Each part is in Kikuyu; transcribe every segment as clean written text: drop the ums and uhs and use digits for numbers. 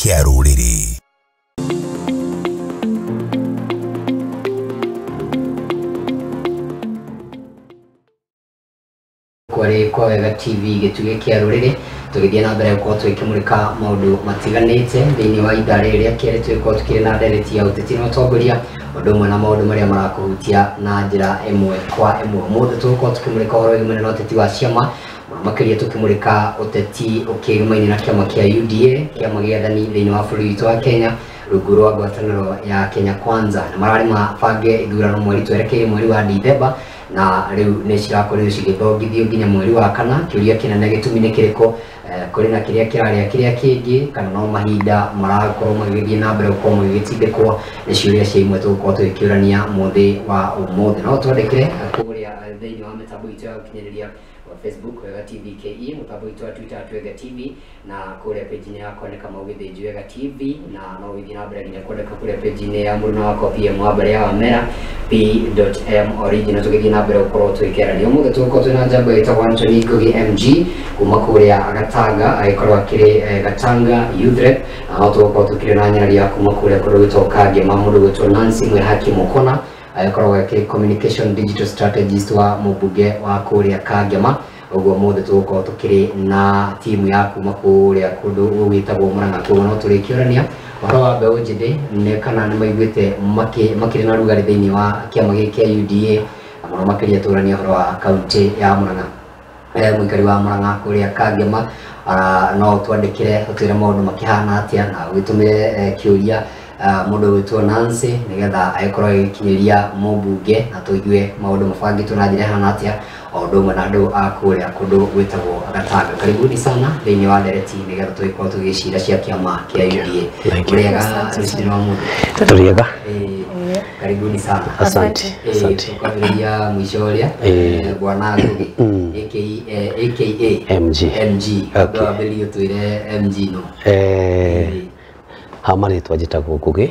Kĩa rũrĩrĩ. Kwarĩ kwa Wega TV gĩtugĩ kĩa rũrĩrĩ, tũgĩthiĩ na mbere gũkorwo tũgĩkĩmũrĩka maũndũ matiganĩte thĩinĩ wa ithaa rĩrĩ rĩa kerĩ. Tũgĩkorwo tukĩrĩ na ndereti ya ũteti na ũtongoria, ũndũ ũmwe na maũndũ marĩa marakũhutia na njĩra ĩmwe kwa ĩmwe. Ũmũthĩ tũgũkorwo tũkĩmũrĩka ũhoro wĩgiĩ na ũteti wa ciama, mũno makĩria tũkĩmũrĩka ũteti ũkĩgemaine na kĩama kĩa UDA, kĩama gĩathani thĩinĩ wa bũrũri witũ wa Kenya, rungu rwa ngwatanĩro ya Kenya Kwanza. Na mararĩ mabange ithurano mweri twerekeire mweri wa Dithemba, na rĩu nĩ cirakorirwo cigĩthongithio nginya mweri wa kana. Kĩũria kĩnene, gĩtũmi nĩ kĩrĩkũ? Kũrĩ na kĩrĩa kĩrarĩa kĩrĩa kĩngĩ, kana no mahinda marakorwo magĩgĩthiĩ na mbere gũkorwo magĩgĩtindĩkwo? Nĩ ciũria cia imwe tũgũkorwo tũgĩkĩũrania mũthĩ wa ũmũthĩ. No twandĩkĩre kũrĩa thĩinĩ wa mĩtambo itũ ya gũkinyanĩria wa Facebook Wega TV KE, mũtambo witũ wa Twitter Wega TV, na kũrĩa page-inĩ yakwa nĩ Kamau Gĩthĩnji Wega TV, na no ũgĩthiĩ na mbere nginya kwandĩka kũrĩa page-inĩ ya mũruna wakwa PM wa mbere ya Wamera P.M original. Tũgĩthiĩ na mbere gũkorwo tũgĩkĩarania ũmũthĩ, tũgũkorwo twĩna njamba ĩtagwo Anthony Ngugi MG kuma kũrĩa Gatanga, agĩkorwo akĩrĩ Gatanga Youth Rep, na no tũgũkorwo tũkĩrĩ na nyarari ya kuma kũrĩa kũndũ gwĩtwo Kangema, mũndũ gwĩtwo Nancy Mwĩhaki Mukona, agĩkorwo akĩrĩ communication digital strategist wa mũmbunge wa kũrĩa Kangema. Ũguo mũthĩ tũgũkorwo tũkĩrĩ na timu ya kuma kũrĩa kũndũ gwĩtagwo Murang'a. Koguo no tũrĩkĩũrania ũhoro wa mbeũ njĩthĩ nĩ kana nĩ maiguĩte makĩrĩ na rugarĩ thĩinĩ wa kĩama gĩkĩ kĩa UDA, na mũno makĩria tũranie ũhoro wa kaunti ya Murang'a. Mũikari wa Murang'a kũrĩa Kangema, no twandĩkĩre ũtwĩre maũndũ makĩhana atĩa, na ũgĩtũmĩre kĩũria mũndũ gwĩtwo Nancy nĩgetha agĩkorwo agĩkinyĩria mũmbunge na tũigue maũndũ mabangĩtwo na njĩra ĩhana atĩa, o ũndũ ũmwe na andũ a kũrĩa kũndũ gwĩtagwo Gatanga. Karibuni sana thĩinĩ wa ndereti nĩgetha tũgĩkorwo tũgĩcira cia kĩama kĩa UDA. Mũrĩega rũcinĩ rwa mũndũ? Tũrĩega. Karibuni sana. Asante. Asante. Tukwambĩrĩria mũico ũrĩa bwana Ngugi aka MG. MG. Okay. Twambĩrĩrie ũtwĩre MG no. Ha marĩtwa njĩtagwo Ngugi.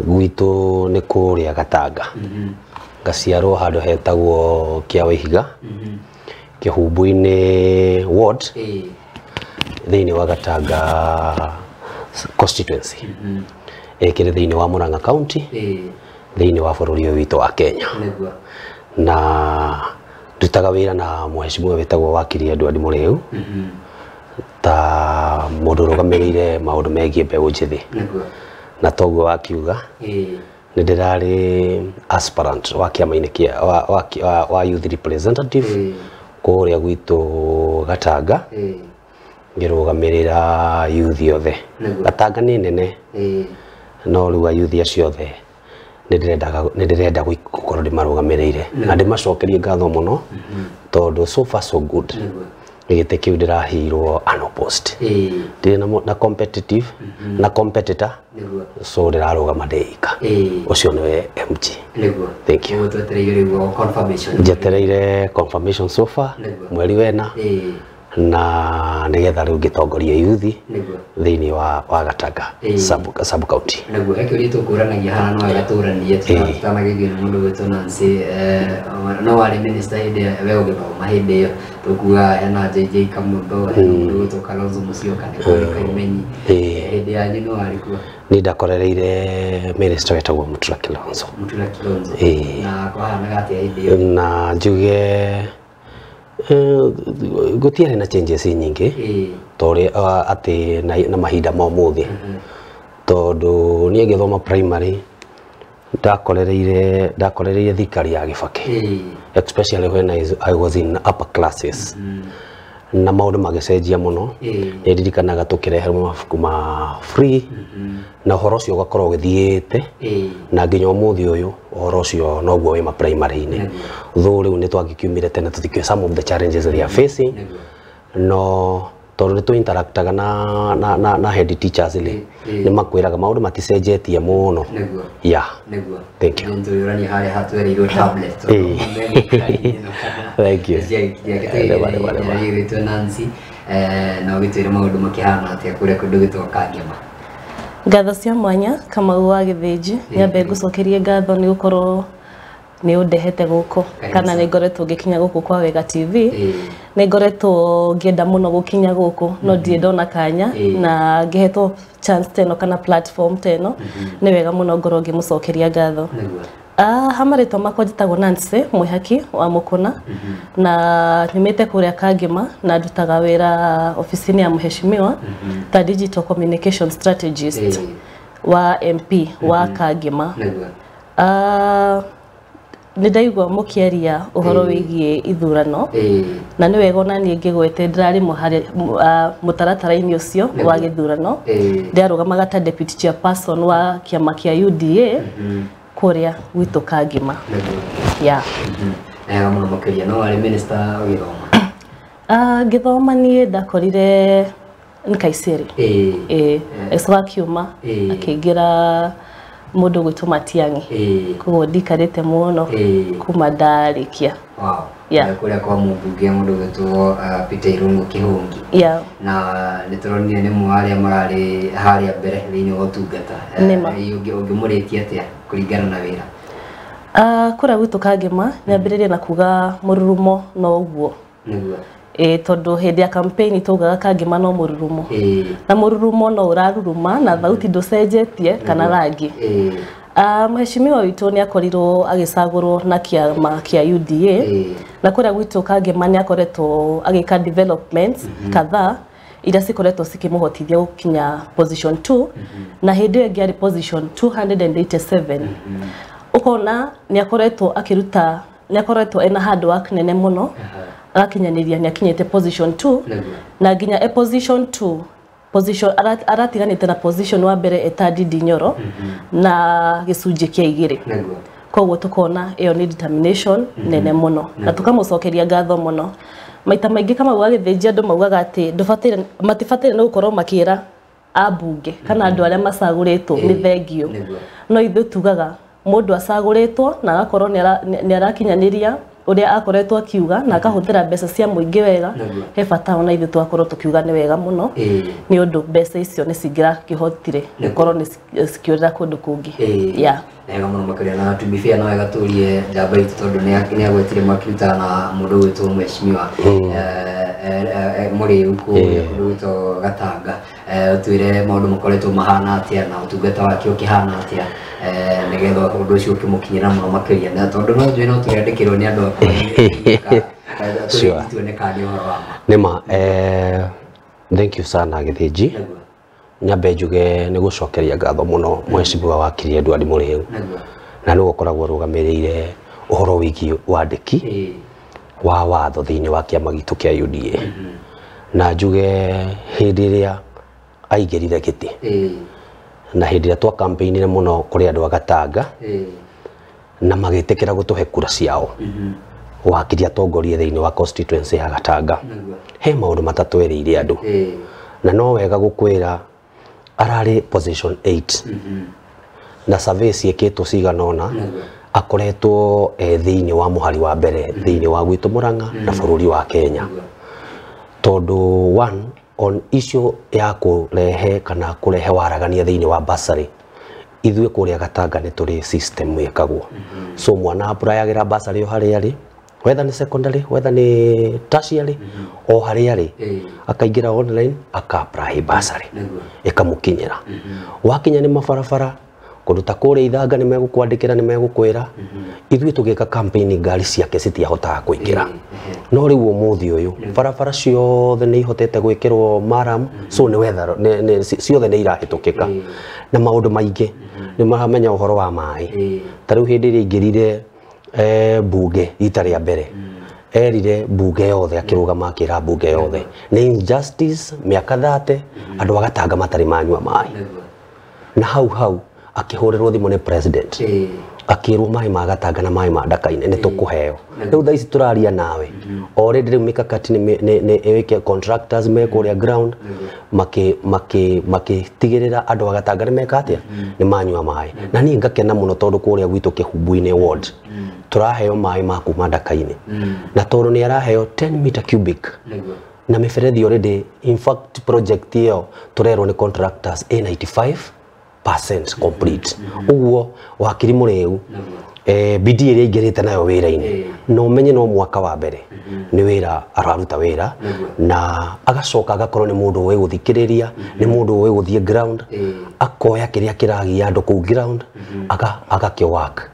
Gwitũ nĩ kũrĩa Gatanga. Ngaciarwo handũ hetagwo Kĩawa Kĩhumbu-inĩ ward, thĩinĩ wa Gatanga constituency, ĩkĩrĩ thĩinĩ wa Murang'a county, thĩinĩ wa bũrũri ũyũ witũ wa Kenya. Na ndutaga wĩra na mheshimiwa wĩtagwo wakiri Edward Mũrĩu ta mũndũ ũrũgamĩrĩire maũndũ megiĩ mbeũ njĩthĩ. Na toguo wakiuga, nĩ ndĩrarĩ aspirant wa kĩama-inĩ kĩa wa youth representative kũrĩa gwitũ Gatanga, ngĩrũgamĩrĩra youth yothe. Gatanga nĩ nene, no rĩu youth acio othe nĩ ndĩrenda gũkorwo ndĩmarũgamĩrĩire na ndĩmacokerie ngatho mũno, tondũ so far so good. Gĩtĩ kĩu ndĩraheirwo unopposed, ndirĩ na competitive na competitor, so ndĩrarũgama ndĩika. Ũcio nĩwe MG. Thank you. Twetereire rĩu confirmation. Njetereire confirmation so far mweri wena, na nĩgetha rĩu ngĩtongorie yuthi thĩinĩ wa Gatanga sub county. Nĩguo he kĩũria tũkũranagia haha, no wega tũranie tũtanagĩthiĩ na mũndũ gwĩtwo Nancy. No warĩ minister hĩndĩ we ũgĩthoma, hĩndĩ ĩyo tũkuga hena JJ Kamotho, hena mũndũ gwĩtwo Kalonzo Musyoka, nĩ kwarĩ Kaimenyi. Hĩndĩ yanyu no warĩ kuo? Niĩ ndakorereire minister wetagwo Mutula Kilonzo. Mutula Kilonzo. Na kwahanaga atĩa hĩndĩ ĩyo? Na njuge gũtiarĩ na changes nyingĩ torĩ atĩ na mahinda ma ũmũthĩ, tondũ niĩ ngĩthoma primary ndakorereire thirikari ya Gĩbakĩ, especially when I was in upper classes, na maũndũ magĩcenjia mũno. Nĩ ndirikanaga tũkĩreherwo mabuku ma free, na ũhoro ũcio ũgakorwo ũgĩthiĩte na nginya ũmũthĩ ũyũ ũhoro ũcio noguo wĩ ma primary-inĩ. Though rĩu nĩ twagĩkiumire tene, tũtikĩũĩ some of the challenges they are facing, no tondũ nĩ tũ interactaga na head teachers rĩ, nĩ makwĩraga maũndũ maticenjetie mũno. Yeah. Thank you. Nĩtũrĩũrania harĩa hatwereirwo tablet. Thank you. Gwĩtwo Nancy, na ũgĩtwĩre maũndũ makĩhana atĩa kũrĩa kũndũ gwĩtwo Kangema. Ngatho cia mwanya Kamau wa Gĩthĩnji, nyambe ngũcokerie ngatho nĩ gũkorwo nĩ ũndehete gũkũ, kana nĩ ngoretwo ngĩkinya gũkũ kwa Wega TV. Nĩ ngoretwo ngĩenda mũno gũkinya gũkũ no ndirĩ ndona kanya na ngĩhetwo chance teno kana platform teno nĩ wega mũno ngorwo ngĩmũcokeria ngatho. Ha marĩtwa makwa njĩtagwo Nancy Mwihaki wa Mukuna na nyumĩte kũrĩa Kangema na ndutaga wĩra ofici-inĩ ya mheshimiwa ta digital communication strategist wa MP wa Kangema. Nĩ ndaigua mũkĩaria ũhoro wĩgiĩ ithurano na nĩ wega ona niĩ ngĩgwete ndĩrarĩ mũtaratara-inĩ ũcio wa gĩthurano. Ndĩarũgamaga ta deputy chairperson wa kĩama kĩa UDA kũrĩa gwitũ Kangema. Yeah. Wega mũno makĩria. No warĩ minister ũgĩthoma? Ngĩthoma niĩ ndakorire Nkaiseri. Agĩcoka akiuma akĩingĩra mũndũ gwĩtwo Matiang'i. Koguo ndikarĩte mũno kuma ndarĩkia. Wow. Kũrĩa kwa mũmbunge mũndũ gwĩtwo Peter Irungu Kihungi. Na nĩ tũronire nĩ mwe arĩa mararĩ harĩa mbere thĩinĩ wa ũtungata. Ũngĩmũrĩkia atĩa kũringana na wĩra? Kũrĩa gwitũ Kangema nyambĩrĩrie na kuga mũrurumo no ũguo. Tondũ hĩndĩ ya campaign taugaga Kangema no mũrurumo. Na mũrurumo no ũraruruma na thauti ndũcenjetie kana rangi. Mheshimiwa witũ nĩ akorirwo agĩcagũrwo na kĩama kĩa UDA na kũrĩa gwitũ Kangema nĩ akoretwo agĩka developments kadhaa iria cikoretwo cikĩmũhotithia gũkinya position 2 na hĩndĩ ĩyo ĩngĩ arĩ position 287. Ũkona nĩ akoretwo akĩruta, nĩ akoretwo ena hard work nene mũno agakinyanĩria nĩ akinyĩte position 2 na nginya e position 2 position aratiganĩte na position wa mbere eta Ndindi Nyoro na gĩcunjĩ kĩa 2. Koguo tukona ĩyo nĩ determination nene mũno na tukamũcokeria ngatho mũno. Maita maingĩ kama gwa Gĩthĩnji andũ maugaga atĩ ndũbataire, matibataire nĩ gũkorwo makĩra ambunge kana andũ arĩa macagũrĩtwo nĩ thengio, no ithuĩ tugaga mũndũ acagũrĩtwo na agakorwo nĩ arakinyanĩria ũrĩa akoretwo akiuga na akahũthĩra mbeca cia mũingĩ wega, he bata ona ithuĩ twakorwo tũkiuga nĩ wega mũno nĩ ũndũ mbeca icio nĩ cingĩrakĩhotire gũkorwo nĩ cikĩũrĩra kũndũ kũngĩ. Wega mũno makĩria. Na to be fair no wega tũrie njamba itũ tondũ nĩ agwetire makĩrutaga na mũndũ ũgwĩtwo mheshimiwa Mũrĩu kũrĩa kũndũ gwĩtwo Gatanga, ũtwĩre maũndũ makoretwo mahana atĩa na ũtungata wake ũkĩhana atĩa nĩgetha ũndũ ũcio ũkĩmũkinyĩra mũno makĩria, na tondũ no njũĩ no tũrĩandĩkĩrwo nĩ andũ akwa tuone kana nĩ ũhoro wa ma. Nĩma, thank you sana Gĩthĩnji. Nyambe njuge nĩ gũcokeria ngatho mũno mheshimiwa wakiri Edward Mũrĩu na nĩwe ũkoragwo arũgamĩrĩire ũhoro wĩgiĩ wandĩki wa watho thĩinĩ wa kĩama gitũ kĩa UDA. Na njuge hĩndĩ ĩrĩa aingĩrire gĩtĩ na hĩndĩ ĩrĩa twa-campaignire mũno kũrĩ andũ a Gatanga na magĩtĩkĩra gũtũhe kura ciao, wakiri atongorie thĩinĩ wa constituency ya Gatanga, he maũndũ matatwerĩire andũ na no wega gũkwĩra ararĩ position 8 na survey ciĩkĩtwo cigana ũna akoretwo thĩinĩ wa mũhari wa mbere thĩinĩ wa gwitũ Murang'a na bũrũri wa Kenya, tondũ one on issue ya kũrehe kana kũrehe waragania thĩinĩ wa bursary, ithuĩ kũrĩa Gatanga nĩ tũrĩ system ĩkagwo. So mwana applyagĩra bursary o harĩa arĩ, whether nĩ secondary whether nĩ tertiary, o harĩa arĩ akaingĩra online aka apply bursary ĩkamũkinyĩra. Wakinya nĩ mabarabara kũndũ ta kũrĩa Ithanga nĩ megũkwandĩkĩra, nĩ megũkwĩra. Ithuĩ tũgĩka campaign ngari ciake citiahotaga kũingĩra, no rĩu ũmũthĩ ũyũ barabara ciothe nĩ ihotete gwĩkĩrwo maram, so nĩ wetha ciothe nĩ irahĩtũkĩka na maũndũ maingĩ nĩ maramenya ũhoro wa maĩ. Ta rĩu hĩndĩ ĩrĩa aingĩrire bunge rita rĩa mbere, erire bunge yothe, akĩrũgama akĩra bunge yothe nĩ injustice mĩaka 30 andũ a Gatanga matarĩ manyua maĩ, na hau hau akĩhũrĩrwo thimũ nĩ president akĩrwo maĩ ma Gatanga na maĩ ma Ndakaine nĩ tũkũheo. Rĩu thaa ici tũraria nawe already rĩu mikakati nĩ ĩke contractors me kũrĩa ground makĩtigĩrĩra andũ a Gatanga nĩ meka atĩa, nĩ manyua maĩ. Na niĩ ngakena mũno tondũ kũrĩa gwitũ Kĩhumbu-inĩ ward tũraheo maĩ ma kuma Ndakaine, na tondũ nĩ araheo 10 meter cubic na mĩberethi already, in fact project ĩyo tũrerwo nĩ contractors A95 100% complete. Ũguo wakiri mũrĩu bidii ĩrĩa aingĩrĩte nayo wĩra-inĩ no menye no mwaka wa mbere nĩ wĩra araruta wĩra na agacoka agakorwo nĩ mũndũ ũĩ gũthikĩrĩria, nĩ mũndũ ũĩ gũthiĩ ground, akoya kĩrĩa kĩragia andũ kũu ground agakĩ work.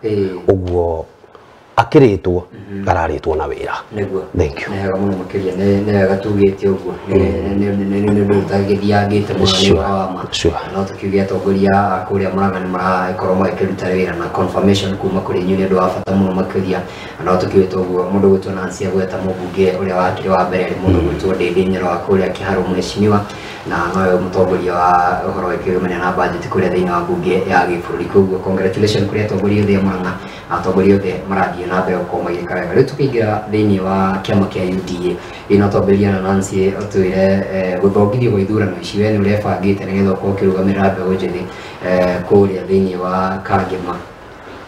Ũguo akĩrĩtwo ararĩtwo na wĩra. Thank you. Nĩ wega mũno makĩria, nĩ wega tugĩte ũguo, nĩ ũndũ ũtagĩthiangĩte mũno nĩ ũhoro wa ma. No tũkiuge atongoria a kũrĩa Murang'a nĩ marakorwo magĩkĩruta wĩra na confirmation kuma kũrĩ inyuĩ nĩ ũndũ wa bata mũno makĩria. No tũkiugĩte ũguo mũndũ gwĩtwo Nancy Agweta mũmbunge ũrĩa wakĩrĩ wa mbere arĩ mũndũ gwĩtwo Ndĩndĩ Nyoro wa kũrĩa Kĩharũ mheshimiwa, na nowe mũtongoria wa ũhoro wa kĩgomania na budget kũrĩa thĩinĩ wa mbunge ya gĩbũrũri. Koguo congratulations kũrĩ atongoria othe a Murang'a na atongoria othe marathiĩ na mbere gũkorwo magĩka wega. Rĩu tũkĩingĩra thĩinĩ wa kĩama kĩa UDA, ĩno twambĩrĩria na Nancy ũtwĩre gũthongithio gwa ithurano ici, we nĩ ũrebangĩte nĩgetha ũkorwo ũkĩrũgamĩrĩra mbeũ njĩthĩ kũrĩa thĩinĩ wa Kangema.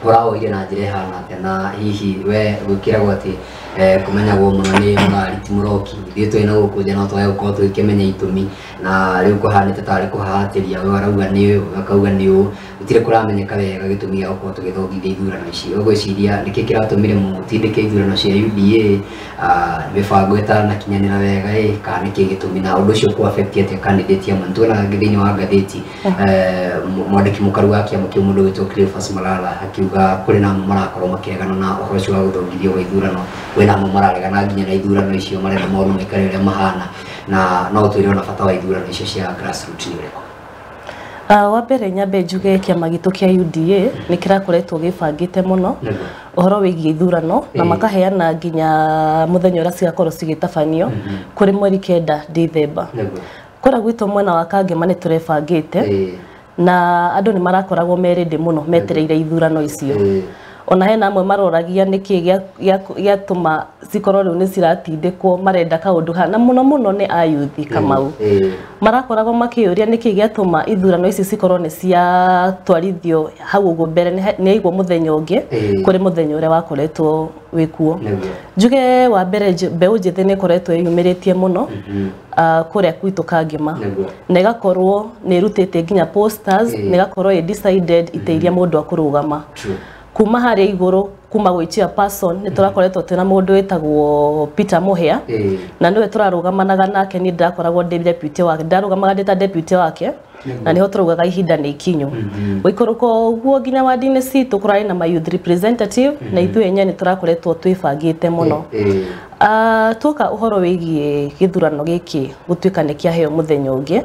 Ũrawoire na njĩra ĩhana atĩa, na hihi we gwĩkĩragwo atĩ kũmenyagwo mũno nĩ mũrari ti mũroki, ithuĩ twĩ na gũkũ nja no twage gũkorwo tũgĩkĩmenya itũmi, na rĩu kũhanĩte tarĩ kũhahatĩria, we arauga nĩ ũyũ, akauga nĩ ũũ, gũtirĩ kũramenyeka wega gĩtũmi gĩa gũkorwo tũgĩthongithia ithurano ici. Ũgwĩciria nĩkĩ kĩratũmire mũtindĩke ithurano cia UDA, mĩbango ĩtanakinyanĩra wega ĩ, kana nĩkĩ gĩtũmi, na ũndũ ũcio kũ affect atĩa candidate amwe? Nĩtuonaga thĩinĩ wa ngathĩti mwandĩki mũkaru wa kĩama kĩu mũndũ wĩtwo Cleophas Malala akiuga kũrĩ na amwe marakorwo makĩregana na ũhoro ũcio wa gũthongithio gwa ithurano, kwĩna amwe mararegana nginya na ithurano icio, marenda maũndũ maikare ũrĩa mahana, na no ũtwĩre ona bata wa ithurano icio cia grassroots nĩ ũrĩkũ? Wa mbere nyambe njuge kĩama gitũ kĩa UDA nĩ kĩrakoretwo gĩbangĩte mũno ũhoro wĩgiĩ ithurano na makaheana nginya mũthenya ũrĩa cigakorwo cigĩtabanio kũrĩ mweri 9 Dithemba. Kũrĩa gwitũ mwena wa Kangema nĩ tũrebangĩte na andũ nĩ marakoragwo me ready mũno metereire ithurano icio. Ona hena amwe maroragia nĩkĩ gĩatũma cikorwo rĩu nĩ ciratindĩkwo, marenda kaũndũ na mũno mũno nĩ ayuthi Kamau marakoragwo makĩũria nĩkĩ gĩatũma ithurano ici cikorwo nĩ ciatwarithio hau ũguo mbere, nĩ aigwo mũthenya ũngĩ kũrĩ mũthenya ũrĩa wakoretwo wĩkuo. Njuge wa mbere mbeũ njĩthĩ nĩ ĩkoretwo ĩyumĩrĩtie mũno kũrĩa gwitũ Kangema, na ĩgakorwo nĩ ĩrutĩte nginya posters, na ĩgakorwo ĩ decided itĩ iria mũndũ akũrũgama kuma harĩa igũrũ, kuma gwĩ chairperson nĩ tũrakoretwo twĩna mũndũ wĩtagwo Peter Muhia, na nĩwe tũrarũgamanaga nake, niĩ ndĩrakoragwo ndĩ deputy wake, ndarũgamaga ndĩ ta deputy wake, na nĩho tũraugaga ihinda nĩ ikinyu. Gũikũrũka ũguo nginya wadi-inĩ citũ kũrarĩ na ma youth representative, na ithuĩ enyewe nĩ tũrakoretwo twĩbangĩte mũno. Tuoka ũhoro wĩgiĩ gĩthurano gĩkĩ gũtuĩka nĩ kĩaheo mũthenya ũngĩ,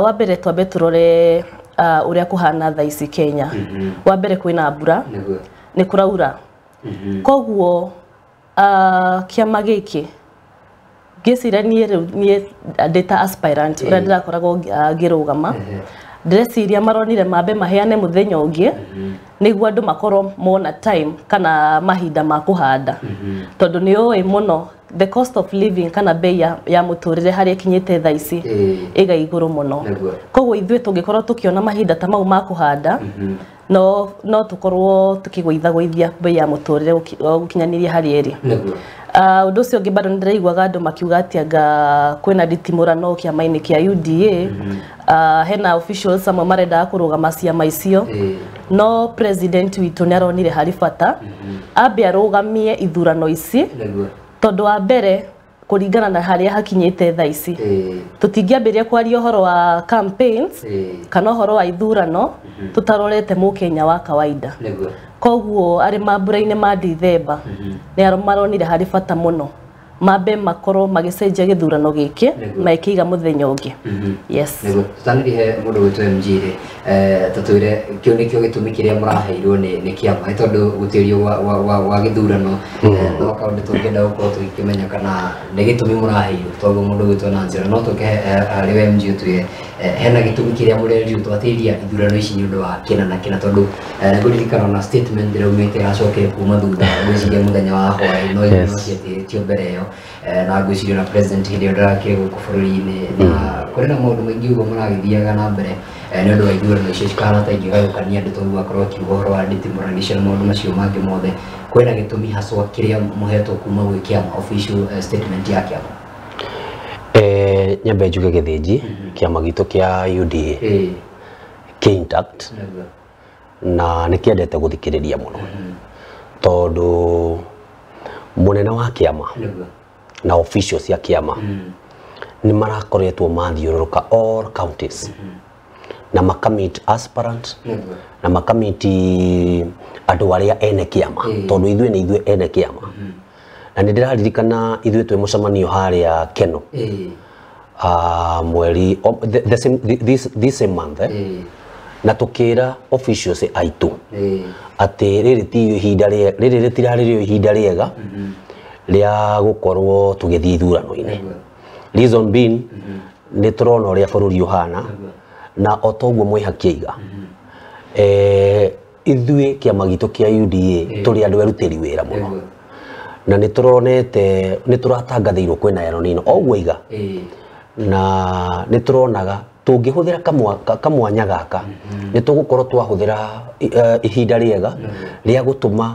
wa mbere twambe tũrore ũrĩa kũhana thaa ici Kenya. Wa mbere kwĩna mbura, nĩ kũraura, koguo kĩama gĩkĩ ngĩciria niĩ rĩu niĩ ndĩ ta aspirant ũrĩa ndĩrakoragwo ngĩrũgama, ndĩreciria maronire mambe maheane mũthenya ũngĩ nĩguo andũ makorwo mona time kana mahinda ma kũhanda, tondũ nĩ ũĩ mũno the cost of living kana bei ya mũtũrĩre harĩa ĩkinyĩte thaa ici ĩga igũrũ mũno. Koguo ithuĩ tũngĩkorwo tũkĩona mahinda ta mau ma kũhanda, no tũkorwo tũkĩgũithagũithia bei ya mũtũrĩre gũkinyanĩria harĩa ĩrĩ. Ũndũ ũcio ũngĩ bado nĩndĩraiguaga andũ makiuga atĩ anga kwĩna nditimũrano kĩama-inĩ kĩa UDA, hena officials amwe marendaga kũrũgama ciama icio, no president witũ nĩ aronire harĩ bata ambe arũgamie ithurano ici, tondũ wa mbere kũringana na harĩa hakinyĩte thaa ici tũtingĩambĩrĩria kwaria ũhoro wa campaigns kana ũhoro wa ithurano tũtarorete mũkenya wa kawaida. Koguo arĩ mambura-inĩ ma Dithemba nĩ maronire harĩ bata mũno mambe makorwo magĩcenjia gĩthurano gĩkĩ magĩkĩiga mũthenya ũngĩ. Yes. Nĩguo tũtanĩrihe mũndũ gwĩtwo MG rĩ, tũtwĩre kĩu nĩkĩo gĩtũmi kĩrĩa mũraheirwo nĩ kĩama, nĩ tondũ gũtĩrio gwa gĩthurano no kaũndũ tũngĩenda gũkorwo tũgĩkĩmenya kana nĩ gĩtũmi mũraheirwo, toguo mũndũ gwĩtwo Nancy, no tũke harĩ we MG ũtwĩre hena gĩtũmi kĩrĩa mũrerirwo twatĩria ithurano ici nĩ ũndũ wa kĩna na kĩna, tondũ ngũririkana ona statement ĩraumĩte yacokire kuma thutha ngwĩciria mũthenya wa hwaĩ, no ithurano ciatĩrĩtio mbere ĩyo, na ngwĩciria ona president hĩndĩ ĩyo ndarakĩrĩ gũkũ bũrũri-inĩ, na kũrĩ na maũndũ maingĩ ũguo maragĩthiaga na mbere nĩ ũndũ wa ithurano icio cikahana ta ingĩgayũkania andũ, tondũ akorwo akiuga ũhoro wa nditimũrano icio na maũndũ macio mangĩ mothe. Kwĩna gĩtũmi haswa kĩrĩa mũhetwo kuma gwĩ kĩama, official statement ya kĩama? Nyambe njuge gĩthĩnji kĩama gitũ kĩa UDA kĩ intact na nĩ kĩendete gũthikĩrĩria mũno tondũ mũnene wa kĩama na officials ya kĩama nĩ marakoretwo mathiũrũrũka all counties na makamit aspirant na makamit andũ arĩa ene kĩama tondũ ithuĩ nĩ ithuĩ ene kĩama na nĩ ndĩraririkana ithuĩ twĩ mũcemanio harĩa Keno mweri this same month na tukira officials aitũ atĩ rĩrĩ ti ihinda rĩrĩ rĩtirarĩ ihinda rĩega rĩa gũkorwo tũgĩthiĩ ithurano-inĩ. Reason being nĩ tũrona ũrĩa bũrũri ũhana na o toguo mwĩhaki aiga ithuĩ kĩama gitũ kĩa UDA tũrĩ andũ erutĩri wĩra mũno na nĩ tũronete nĩ tũratangathĩirwo kwĩna El Nino o ũguo aiga na nĩ tũronaga tũngĩhũthĩra kamwanya gaka nĩ tũgũkorwo twahũthĩra ihinda rĩega rĩa gũtũma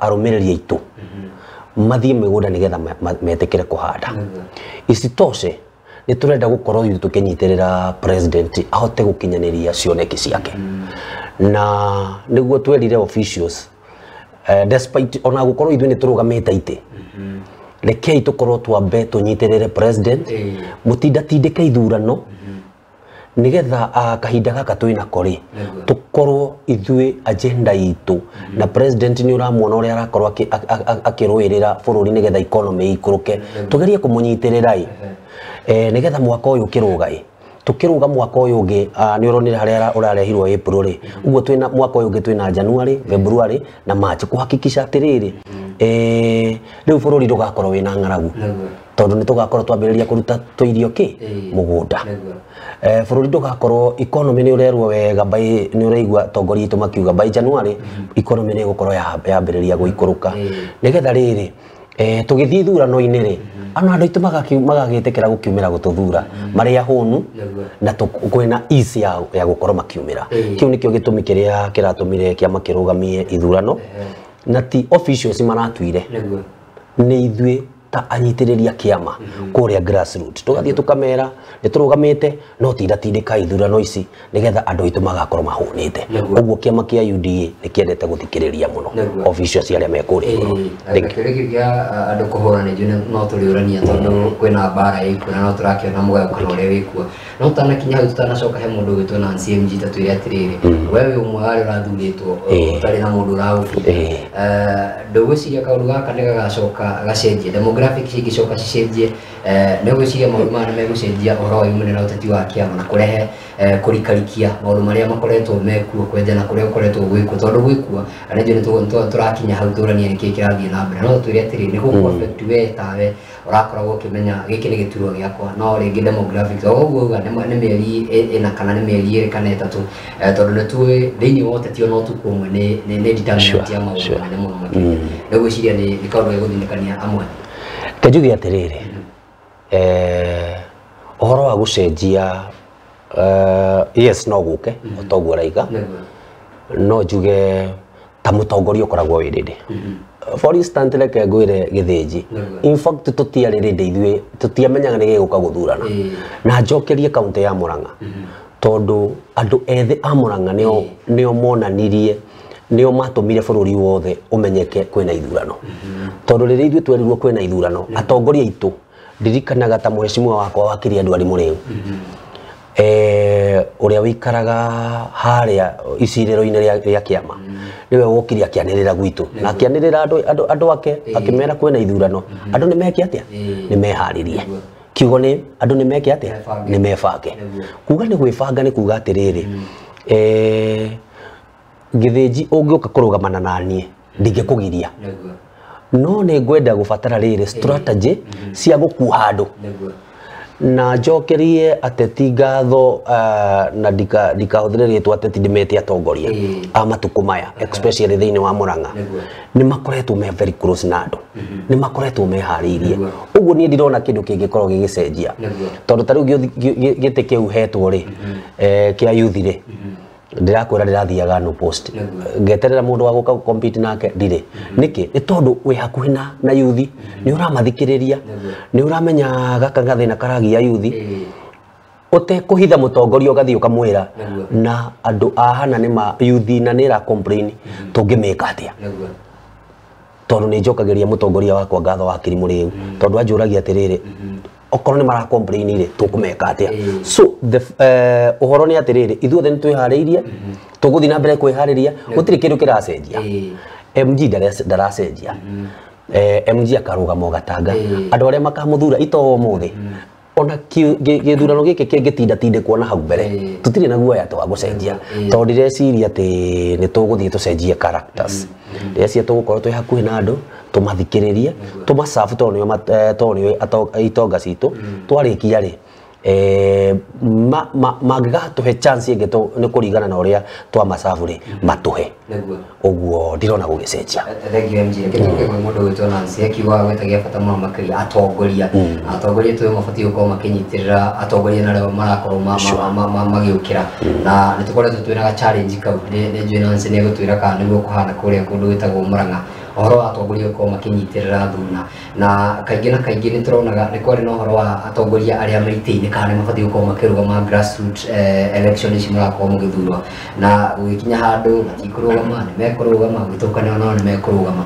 arũmĩrĩri aitũ mathiĩ mĩgũnda nĩgetha metĩkĩre kũhanda. Isitoshe nĩ tũrenda gũkorwo ithuĩ tũkĩnyitĩrĩra president ahote gũkinyanĩria cioneki ciake na nĩguo twerire officials despite ona gũkorwo ithuĩ nĩ tũrũgamĩte itĩ rekei tũkorwo twambe tũnyitĩrĩre president mũtindatindĩke ithurano nigetha kahinda gaka twĩnako rĩ tũkorwo ithuĩ agenda itũ na president nĩ ũramuona ũrĩa arakorwo akĩrũĩrĩra bũrũri nigetha economy ikũrũke tũgerie kũmũnyitĩrĩra ĩ nigetha mwaka ũyũ ũkĩrũga ĩ tukiruga mwaka ũyũ ũngĩ nĩ ũronire harĩa ũrarehirwo April rĩ ũguo twĩna mwaka ũyũ ũngĩ twĩna January, February na March kũhakikisha atĩrĩrĩ rĩu bũrũri ndũgakorwo wĩna ng'aragu tondũ nĩ tũgakorwo twambĩrĩria kũruta tũirio kĩ mũgũnda bũrũri ndũgakorwo economy nĩ ũrerwo wega by nĩ ũraigua atongoria aitũ makiuga by January economy nĩ ĩgũkorwo yambĩrĩria gũikũrũka nĩgetha rĩrĩ tũgĩthiĩ ithurano-inĩ rĩ ana andũ aitũ magagĩtĩkĩra gũkiumĩra gũtũthura marĩ ahũnu na kwĩna ease ya gũkorwo makiumĩra. Kĩu nĩkĩo gĩtũmi kĩrĩa kĩratũmire kĩama kĩrũgamie ithurano na ti officials maratuire nĩ ithuĩ ta anyitĩrĩria kĩama kũrĩa grassroots tũgathiĩ tũkamera nĩ tũrũgamĩte no tindatindĩka ithurano ici nĩgetha andũ aitũ magakorwo mahũnĩte. Ũguo kĩama kĩa UDA nĩ kĩendete gũthikĩrĩria mũno officials arĩa me kũrĩa igũrũ. Kĩũria kĩu kĩa andũ kũhũra nĩ njũĩ no tũrĩũrania tondũ kwĩna mbara ĩkuo na no tũrakĩona mũgayũkano ũrĩa wĩkuo. No tũtanakinya hau tũtanacoka he mũndũ ũgwĩtwo Nancy MG ta twĩre atĩrĩrĩ we wĩ ũmwe wa arĩa ũrathurĩtwo ũtarĩ na mũndũ ũragũbinga ndũgwĩciria kaũndũ gaka nĩ gagacoka gacenjie demographic cingĩcoka cicenjie nĩ ũgwĩciria maũndũ maya nĩ megũcenjia ũhoro wa mũnene ũteti wa kĩama na kũrehe kũrikarikia maũndũ marĩa makoretwo mekuo kwenja na kũrĩa gũkoretwo gwĩkwo tondũ gwĩkuo na nĩ njũĩ tũrakinya hau tũranie nĩkĩĩ kĩrathiĩ na mbere no twĩre atĩrĩrĩ nĩ gũkũ affect we tawe ũrakoragwo ũkĩmenya gĩkĩ nĩ gĩturwa gĩakwa no rĩngĩ demographics o ũguo uga nĩ mĩeri ĩna kana nĩ mĩeri ĩrĩ kana ĩtatũ tondũ nĩ tuĩ thĩinĩ wa ũteti ona ũtukũ ũmwe nĩ determinant ya maũndũ manene mũno makĩria. Nĩ ngwĩciria nĩ kaũndũ gegũthinĩkania amwe. Njuge atĩrĩrĩ ũhoro wa gũcenjia yes no gũke o toguo ũraiga no njuge ta mũtongoria ũkoragwo wĩ rĩndĩ. For instance reke ngwĩre Gĩthĩnji in fact tũtiarĩ rĩndĩ ithuĩ tũtiamenyaga nĩ gĩgũka gũthurana na njokerie kaunti ya Murang'a tondũ andũ ethĩ a Murang'a nĩo monanirie nĩo matũmire bũrũri wothe ũmenyeke kwĩna ithurano tondũ rĩrĩa ithuĩ twerirwo kwĩna ithurano atongoria aitũ ndirikanaga ta mheshimiwa wakwa wakiri Edward Mũrĩu ũrĩa wĩikaraga harĩa icirĩro-inĩ rĩa kĩama nĩwe wokire akĩanĩrĩra gwitũ na akĩanĩrĩra andũ ake akĩmera kwĩna ithurano andũ nĩ meke atĩa nĩ meharĩrie kiugo nĩ andũ nĩ meke atĩa nĩ mebange kuga nĩ gwĩbanga nĩ kuga atĩrĩrĩ Gĩthĩnji ũngĩũka kũrũgamana na niĩ ndingĩkũgiria no nĩ ngwenda gũbatara rĩrĩ strategy cia gũkuha andũ na njokerie ateti ngatho na ndikahũthĩre rĩtwa ateti ndĩmete atongoria a matukũ maya especially thĩinĩ wa Murang'a nĩ makoretwo me very close na andũ nĩ makoretwo meharĩirie ũguo niĩ ndirona kĩndũ kĩngĩkorwo gĩgĩcenjia tondũ ta rĩu gĩtĩ kĩu hetwo rĩ kĩa youth rĩ ndĩrakwĩra ndĩrathiaga no post ngeterera mũndũ wa gũka compete nake ndirĩ nĩkĩ nĩ tondũ wĩ hakuhĩ na youth nĩ ũramathikĩrĩria nĩ ũramenya gaka gathĩna karagia youth Ũtekũhitha mũtongoria ũgathiĩ ũkamwĩra na andũ a hana nĩ ma youth na nĩ ra complain tũngĩmĩka atĩa. Tondũ nĩ njokagĩria mũtongoria wakwa ngatho wa Kirimũ rĩu tondũ anjũragia atĩrĩrĩ okorwo nĩ mara complain rĩ tũkũmeka atĩa. So the ũhoro nĩ atĩrĩrĩ ithuothe nĩ twĩharĩirie tũgũthiĩ na mbere kwĩharĩria gũtirĩ kĩndũ kĩracenjia. MG ndaracenjia. MG akarũgama Gatanga andũ arĩa makamũthura ito ũmũthĩ ona gĩthurano gĩkĩ kĩngĩtindatindĩkwo na hau mbere tũtirĩ na guoya twa gũcenjia tondũ ndĩreciria atĩ nĩ tũgũthiĩ tũcenjie characters. Ndĩreciria tũgũkorwo twĩ hakuhĩ na andũ tũmathikĩrĩrie tũmacabu tondũ nĩo itonga citũ twarĩkia rĩ mangĩgatũhe chance ĩngĩ nĩ kũringana na ũrĩa twamacabu rĩ matũhe ũguo ndirona gũgĩcenjia. Thank you MG. Reke tũke kwĩ mũndũ ũgwĩtwo Nancy akiuga gwĩtagia bata mũno makĩria atongoria. Atongoria tũĩ mabatiĩ gũkorwo makĩnyitĩrĩra atongoria na arĩa marakorwo magĩũkĩra na nĩ tũkoretwo twĩna ga challenge kau. Nĩ njũĩ Nancy nĩ egũtwĩra kana nĩguo kũhana kũrĩa kũndũ gwĩtagwo Murang'a ũhoro wa atongoria gũkorwo makĩnyitĩrĩra thuna na kaingĩ na kaingĩ nĩ tũronaga nĩ kwarĩ na ũhoro wa atongoria arĩa me itĩ-inĩ kana nĩ mabatiĩ gũkorwo makĩrũgama grassroots election ici mũrakorwo mũgĩthurwo na gũgĩkinya handũ matikũrũgama nĩ mekũrũgama gũgĩtũkana nao nĩ mekũrũgama.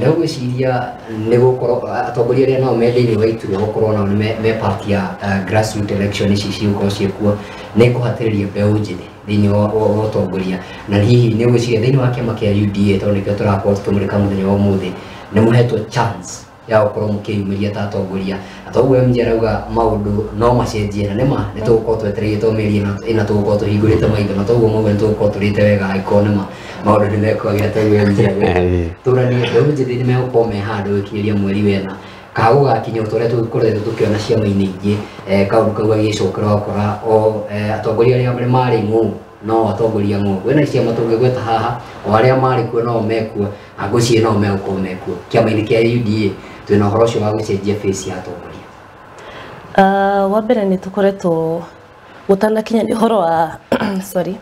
Nĩ ũgwĩciria nĩ gũkorwo atongoria arĩa nao me thĩinĩ wa iturwa gũkorwo nao nĩ me part ya grassroots election ici cigũkorwo ciĩkuo nĩ kũhatĩrĩria mbeũ njĩthĩ thĩinĩ wa ũtongoria na hihi nĩ ũgwĩciria thĩinĩ wa kĩama kĩa UDA tondũ nĩkĩo tũrakorwo tũkĩmũrĩka mũthenya wa ũmũthĩ nĩ mũhetwo chance ya gũkorwo mũkĩyumĩria ta atongoria na toguo MG arauga maũndũ no macenjie na nĩma nĩ tũgũkorwo twetereire to mĩeri ĩna tũgũkorwo tũhingũrĩte maitho na toguo mauga nĩ tũgũkorwo tũrĩte wega angĩkorwo nĩma maũndũ nĩ mekwagĩra toguo MG arauga tũranie mbeũ njĩthĩ nĩ megũkorwo me handũ gũkinyĩria mweri wena kana gũgakinya o ta ũrĩa tũkoretwo tũkĩona ciama-inĩ ingĩ kaũndũ kau gagĩcokera ũgakora o atongoria arĩa marĩ ng'ũ no atongoria ng'ũ kwĩna ciama tũngĩgweta haha o arĩa marĩ kuo no mekuo na ngwĩciria no megũkorwo mekuo. Kĩama-inĩ kĩa UDA twĩna ũhoro ũcio wa gũcenjia face ya atongoria. Wa mbere nĩ tũkoretwo gũtanakinya nĩ ũhoro wa sorry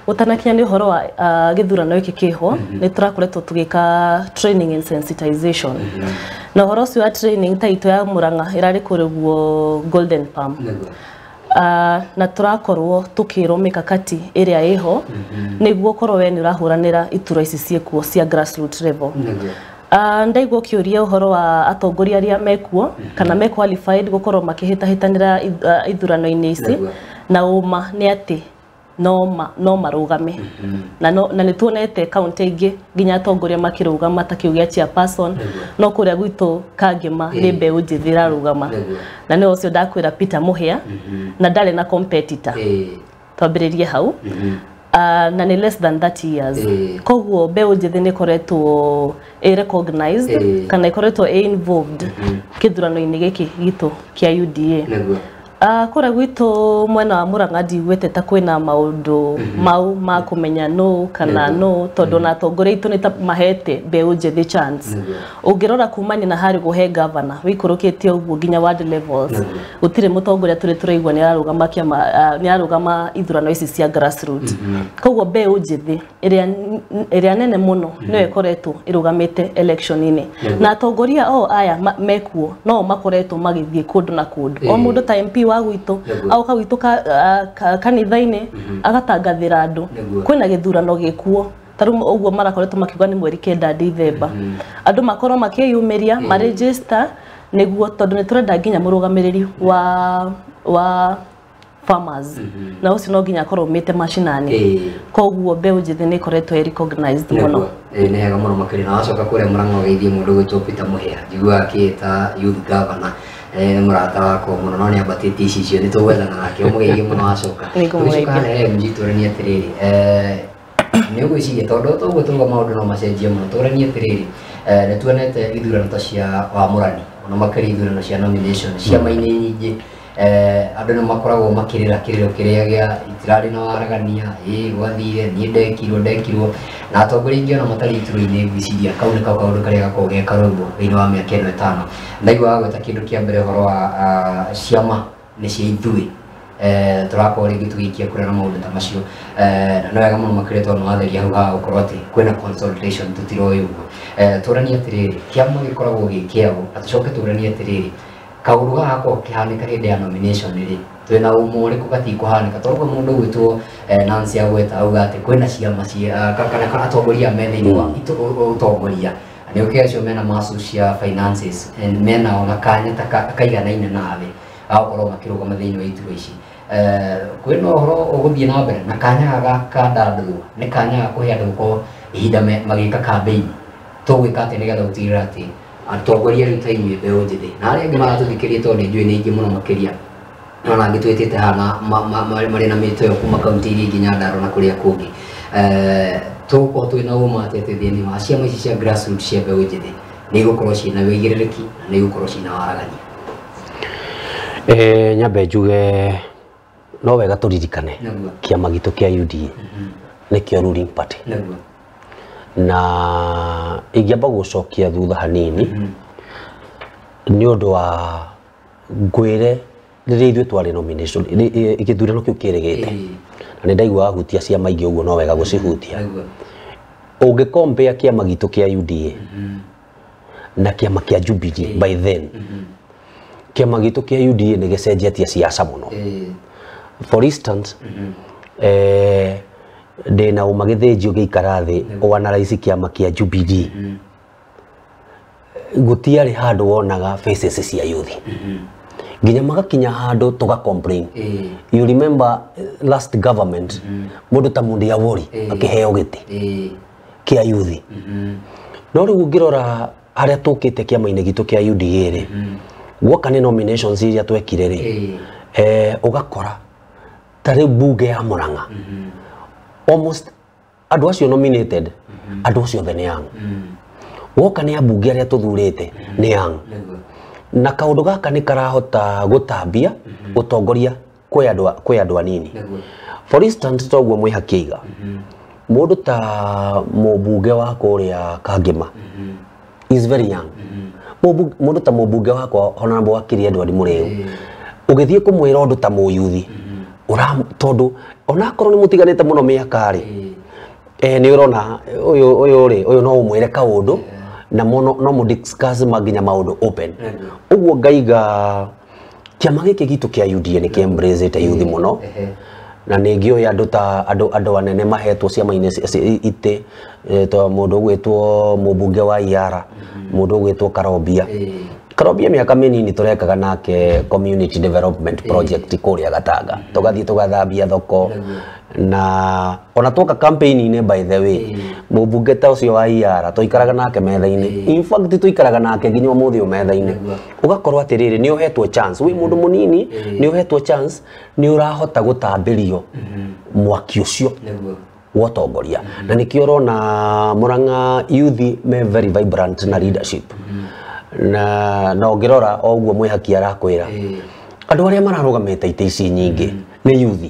gũtanakinya nĩ ũhoro wa gĩthurano gĩkĩ kĩho nĩ tũrakoretwo tũgĩka training and sensitization na ũhoro ũcio wa training ta itũ ya Murang'a ĩrarĩ kũrĩa ũguo Golden Palm na tũrakorwo tũkĩrwo mĩkakati ĩrĩa ĩho nĩguo korwo we nĩ ũrahũranĩra iturwa ici ciĩkuo cia grassroots level. Ndaigua ũkĩũria ũhoro wa atongoria arĩa mekuo kana me qualified gũkorwo makĩhĩtahĩtanĩra ithurano-inĩ ici na ũma nĩ atĩ no marũgame na nĩ tuonete kaunti ingĩ nginya atongoria makĩrũgama ta kĩu gĩa chairperson no kũrĩa gwitũ Kangema nĩ mbeũ njĩthĩ ĩrarũgama na nĩ ũcio ndakwĩra Peter Mũhĩa na ndarĩ na competitor twambĩrĩrie hau na nĩ less than 30 years koguo mbeũ njĩthĩ nĩ ĩkoretwo ĩ recognized kana ĩkoretwo ĩ involved kĩthurano-inĩ gĩkĩ gitũ kĩa UDA. Kũrĩa gwitũ mwena wa Murang'a ndiguĩte ta kwĩna maũndũ mau ma kũmenya nũ kana nũ tondũ ona atongoria aitũ nĩ ta mahete mbeũ njĩthĩ chance. Ũngĩrora kumania na harĩ kũhe governor wĩikũrũkĩte ũguo nginya ward levels gũtirĩ mũtongoria tũrĩ tũraigua nĩ ararũgama kĩama nĩ ararũgama ithurano ici cia grassroots. Koguo mbeũ njĩthĩ ĩrĩa nene mũno nĩyo ĩkoretwo ĩrũgamĩte election-inĩ na atongoria o aya mekuo no makoretwo magĩthiĩ kũndũ na kũndũ o mũndũ ta MP wa gwitũ agoka gwitũ kanitha-inĩ agatangathĩra andũ kwĩna gĩthurano gĩkuo ta rĩu ũguo marakoretwo makiuga nĩ mweri 9 Dithemba andũ makorwo makĩyumĩria maregister nĩguo tondũ nĩ tũrenda nginya mũrũgamĩrĩri wa farmers na ũcio no nginya akorwo umĩte macinani koguo mbeũ njĩthĩ nĩ ĩkoretwo ĩ recognized mũno. Nĩ hega mũno makĩria na wacoka kũrĩa Murang'a ũgeithie mũndũ ũgwĩtwo Peter Mũhĩa njiguaga akĩĩta youth governor nĩ mũrata wakwa mũno no nĩ ambatĩtie icicio nĩ tũgwethana nake ũmũgeithie mũno wacoka. Tũgĩcoka harĩa MG tũranie atĩrĩrĩ nĩ ũgwĩciria tondũ toguo tũruga maũndũ no macenjie mũno tũranie atĩrĩrĩ nĩ tuonete ithurano ta cia wamũrani ona makĩria ithurano cia nomination ciama-inĩ nyingĩ andũ nĩ makoragwo makĩrĩra kĩrĩro kĩrĩa gĩa itirarĩ na waragania gwathire niĩ ndekirwo na atongoria aingĩ ona matarĩ iturwa-inĩ ngwĩciria kau nĩ kaũndũ karĩa gakoragwo ge karũgũ thĩinĩ wa mĩaka ĩno ĩtano. Ndaigua wagweta kĩndũ kĩa mbere ũhoro wa ciama nĩ cia ithuĩ tũrakorwo rĩngĩ tũgĩikia kura na maũndũ ta macio na nĩ wega mũno makĩria tondũ nĩwatheria hau haha gũkorwo atĩ kwĩna consultation tũtiroĩ ũguo. Tũranie atĩrĩrĩ kĩama gĩkoragwo gĩ kĩaũ na tũcoke tũranie atĩrĩrĩ kaũndũ gaka gakoragwo gakĩhanĩka hĩndĩ ya nomination rĩ Twĩna ũma ũrĩkũ gatikũhanĩka tondũ mũndũ gwĩtwo Nancy agweta auga atĩ kwĩna ciama cia kana atongoria me thĩinĩ wa ũtongoria nĩ ũkĩ acio mena macu cia finances mena ona kanya ta kaiganaine nawe agakorwo makĩrũgama thĩinĩ wa iturwa ici. Kwĩna ũhoro ũgũthiĩ na mbere na kanya gaka kandandũrwo nĩ kanya ga kũhe andũ gũkorwo ihinda magĩka campaign tũgwĩka atĩ nĩgetha gũtigĩrĩra atĩ atongoria rĩu ta inyuĩ mbeũ njĩthĩ na arĩa angĩ maratũthikĩrĩria tondũ nĩ njũĩ nĩ aingĩ mũno makĩria no angĩ twĩtĩte haha marĩ na mĩto ĩyo kuma kaunti iria ingĩ Nyandarua na kũrĩa kũngĩ. Tũgũkorwo twĩna ũma atĩ thĩinĩ wa ciama ici cia grassroots cia mbeũ njĩthĩ nĩ igũkorwo ciĩna wĩigĩrĩrĩki na nĩ igũkorwo ciĩna waragania. Nyambe njuge no wega tũririkane kĩama gitũ kĩa UDA nĩkĩo ruling party. Na ingĩamba gũcokia thutha hanini nĩ ũndũ wa ngwĩre rĩrĩa ithuĩ twarĩ nomination gĩthurano kĩu kĩrĩgĩte na nĩ ndaigua wahutia ciama ingĩ ũguo no wega gũcihutia. Ũngĩkompea kĩama gitũ kĩa UDA na kĩama kĩa Jubilee by then kĩama gitũ kĩa UDA nĩ gĩcenjetie siasa mũno. For instance, ndĩna ũma gĩthĩnji ũgĩikara thĩ ũanalyze kĩama kĩa Jubilee gũtiarĩ handũ wonaga faces cia youth nginya magakinya handũ tũga complain. You remember last government mũndũ ta Mundia Wori akĩheo gĩtĩ kĩa youth. No rĩu ũngĩrora harĩa tũkĩte kĩama-inĩ gitũ kĩa UDA rĩ guoka nĩ nominations iria twekire rĩ ũgakora ta rĩu bunge ya Murang'a almost andũ acio nominated andũ acio othe nĩ young. Woka nĩ ambunge arĩa tũthurĩte nĩ young. Na kaũndũ gaka nĩ karahota gũtambia ũtongoria kwĩ andũ anini. For instance toguo mwĩhaki aiga mũndũ ta mũmbunge wa kũrĩa Kangema is very young. Mũndũ ta mũmbunge wakwa Honorable Wakiri Edward Mũrĩu ũgĩthiĩ kũmwĩra ũndũ ta mũyuthi tondũ onakorwo nĩ mũtiganĩte mũno mĩaka rĩ nĩ ũrona ũyũ rĩ ũyũ no ũmwĩre kaũndũ na no mũ discuss nginya maũndũ open. Ũguo ngaiga kĩama gĩkĩ gitũ kĩa UDA nĩ kĩ embrace youth mũno na nĩ ngĩũĩ andũ ta andũ anene mahetwo ciama-inĩ itĩ ta mũndũ ũgwĩtwo mũmbunge wa Iara mũndũ ũgwĩtwo Karobia. Karobia mĩaka mĩnini tũrekaga nake community development project kũrĩa Gatanga tũgathiĩ tũgathambia thoko na ona twoka campaign-inĩ by the way mũmbunge ta ũcio wa Iara tũikaraga nake metha-inĩ. In fact tũikaraga nake nginya ũmũthĩ ũyũ metha-inĩ. Ũgakorwo atĩrĩrĩ nĩ ũhetwo chance wĩ mũndũ mũnini nĩ ũhetwo chance nĩ ũrahota gũtambĩrio mwaki ũcio wa ũtongoria na nĩkĩo ũrona Murang'a youth me very vibrant na leadership. Na ũngĩrora o ũguo mwĩhaki arakwĩra andũ arĩa mararũgamĩte itĩ ici nyingĩ nĩ youth.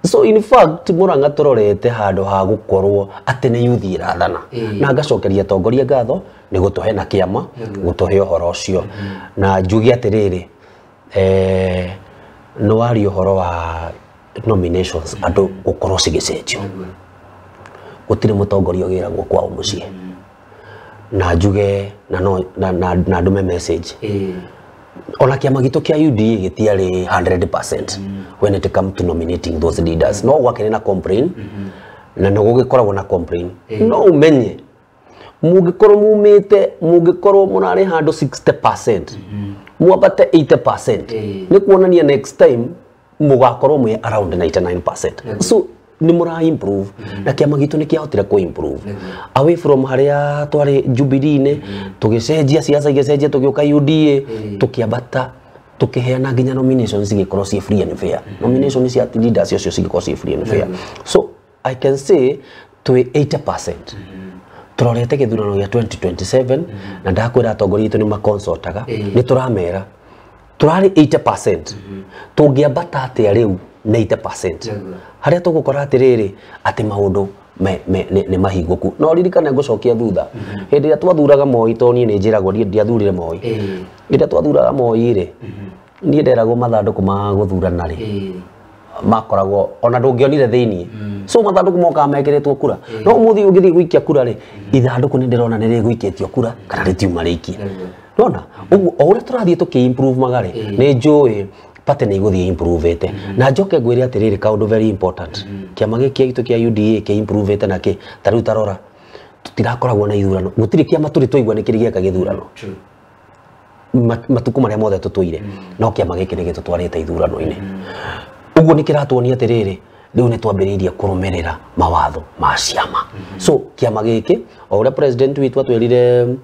So in fact Murang'a tũrorete handũ ha gũkorwo atĩ nĩ youth ĩrathana na ngacokeria atongoria ngatho nĩ gũtũhe na kĩama gũtũhe ũhoro ũcio. Na njuge atĩrĩrĩ nĩ waria ũhoro wa nominations andũ gũkorwo cigĩcenjio gũtirĩ mũtongoria ũgĩragwo kwao mũciĩ na njuge na no na ndume message ona kĩama gitũ kĩa UDA gĩtiarĩ 100% when it come to nominating those leaders. No gwakĩrĩ na complain na no gũgĩkoragwo na complain no ũmenye mũngĩkorwo mumĩte mũngĩkorwo mũrarĩ handũ 60% mwambate 80% nĩ kuonania next time mũgakorwo mwĩ around 99%. So nĩ mũra improve na kĩama gitũ nĩ kĩahotire kũ improve away from harĩa twarĩ Jubilee-inĩ tũgĩcenjia siasa igĩcenjia tũgĩũka UDA tũkĩambata tũkĩheana nginya nominations cigĩkorwo ciĩ free and fair. Nominations cia leaders icio cigĩkorwo ciĩ free and fair. So I can say twĩ 80% tũrorete gĩthurano gĩa 2027 na ndakwĩra atongoria aitũ nĩ maconsultaga nĩ tũramera tũrarĩ 80% tũngĩambata atĩa rĩu 90% harĩa tũgũkora atĩrĩrĩ atĩ maũndũ nĩ mahingũku. No ririkane ngũcokia thutha hĩndĩ ĩrĩa twathuraga Moi tondũ niĩ nĩ njĩragwo niĩ ndiathurire Moi hĩndĩ ĩrĩa twathuraga Moi rĩ niĩ nderagwo mathandũkũ ma gũthurana rĩ makoragwo ona ndũngĩonire thĩiniĩ so mathandũkũ mokaga mekĩrĩtwo kura no ũmũthĩ ũngĩthiĩ gũikia kura rĩ ithandũkũ nĩ ndĩrona nĩ rĩgũikĩtio kura kana rĩtiuma rĩikie. Ndona ũguo o ũrĩa tũrathiĩ tũkĩ improve maga rĩ nĩ njũĩ Party nĩ igũthiĩ improve-ĩte. Na njoke ngwĩre atĩrĩrĩ, kaũndũ very important, kĩama gĩkĩ gitũ kĩa UDA kĩ improve-ĩte na kĩ ta rĩu tarora tũtirakoragwo na ithurano, gũtirĩ kĩama tũrĩ twaigua nĩ kĩrĩ gĩeka gĩthurano matukũ marĩa mothe tũtũire, no kĩama gĩkĩ nĩ gĩtũtwarĩte ithurano-inĩ. Ũguo nĩ kĩratuonia atĩrĩrĩ, rĩu nĩ twambĩrĩirie kũrũmĩrĩra mawatho ma ciama. So kĩama gĩkĩ, o ũrĩa president witũ atwĩrire,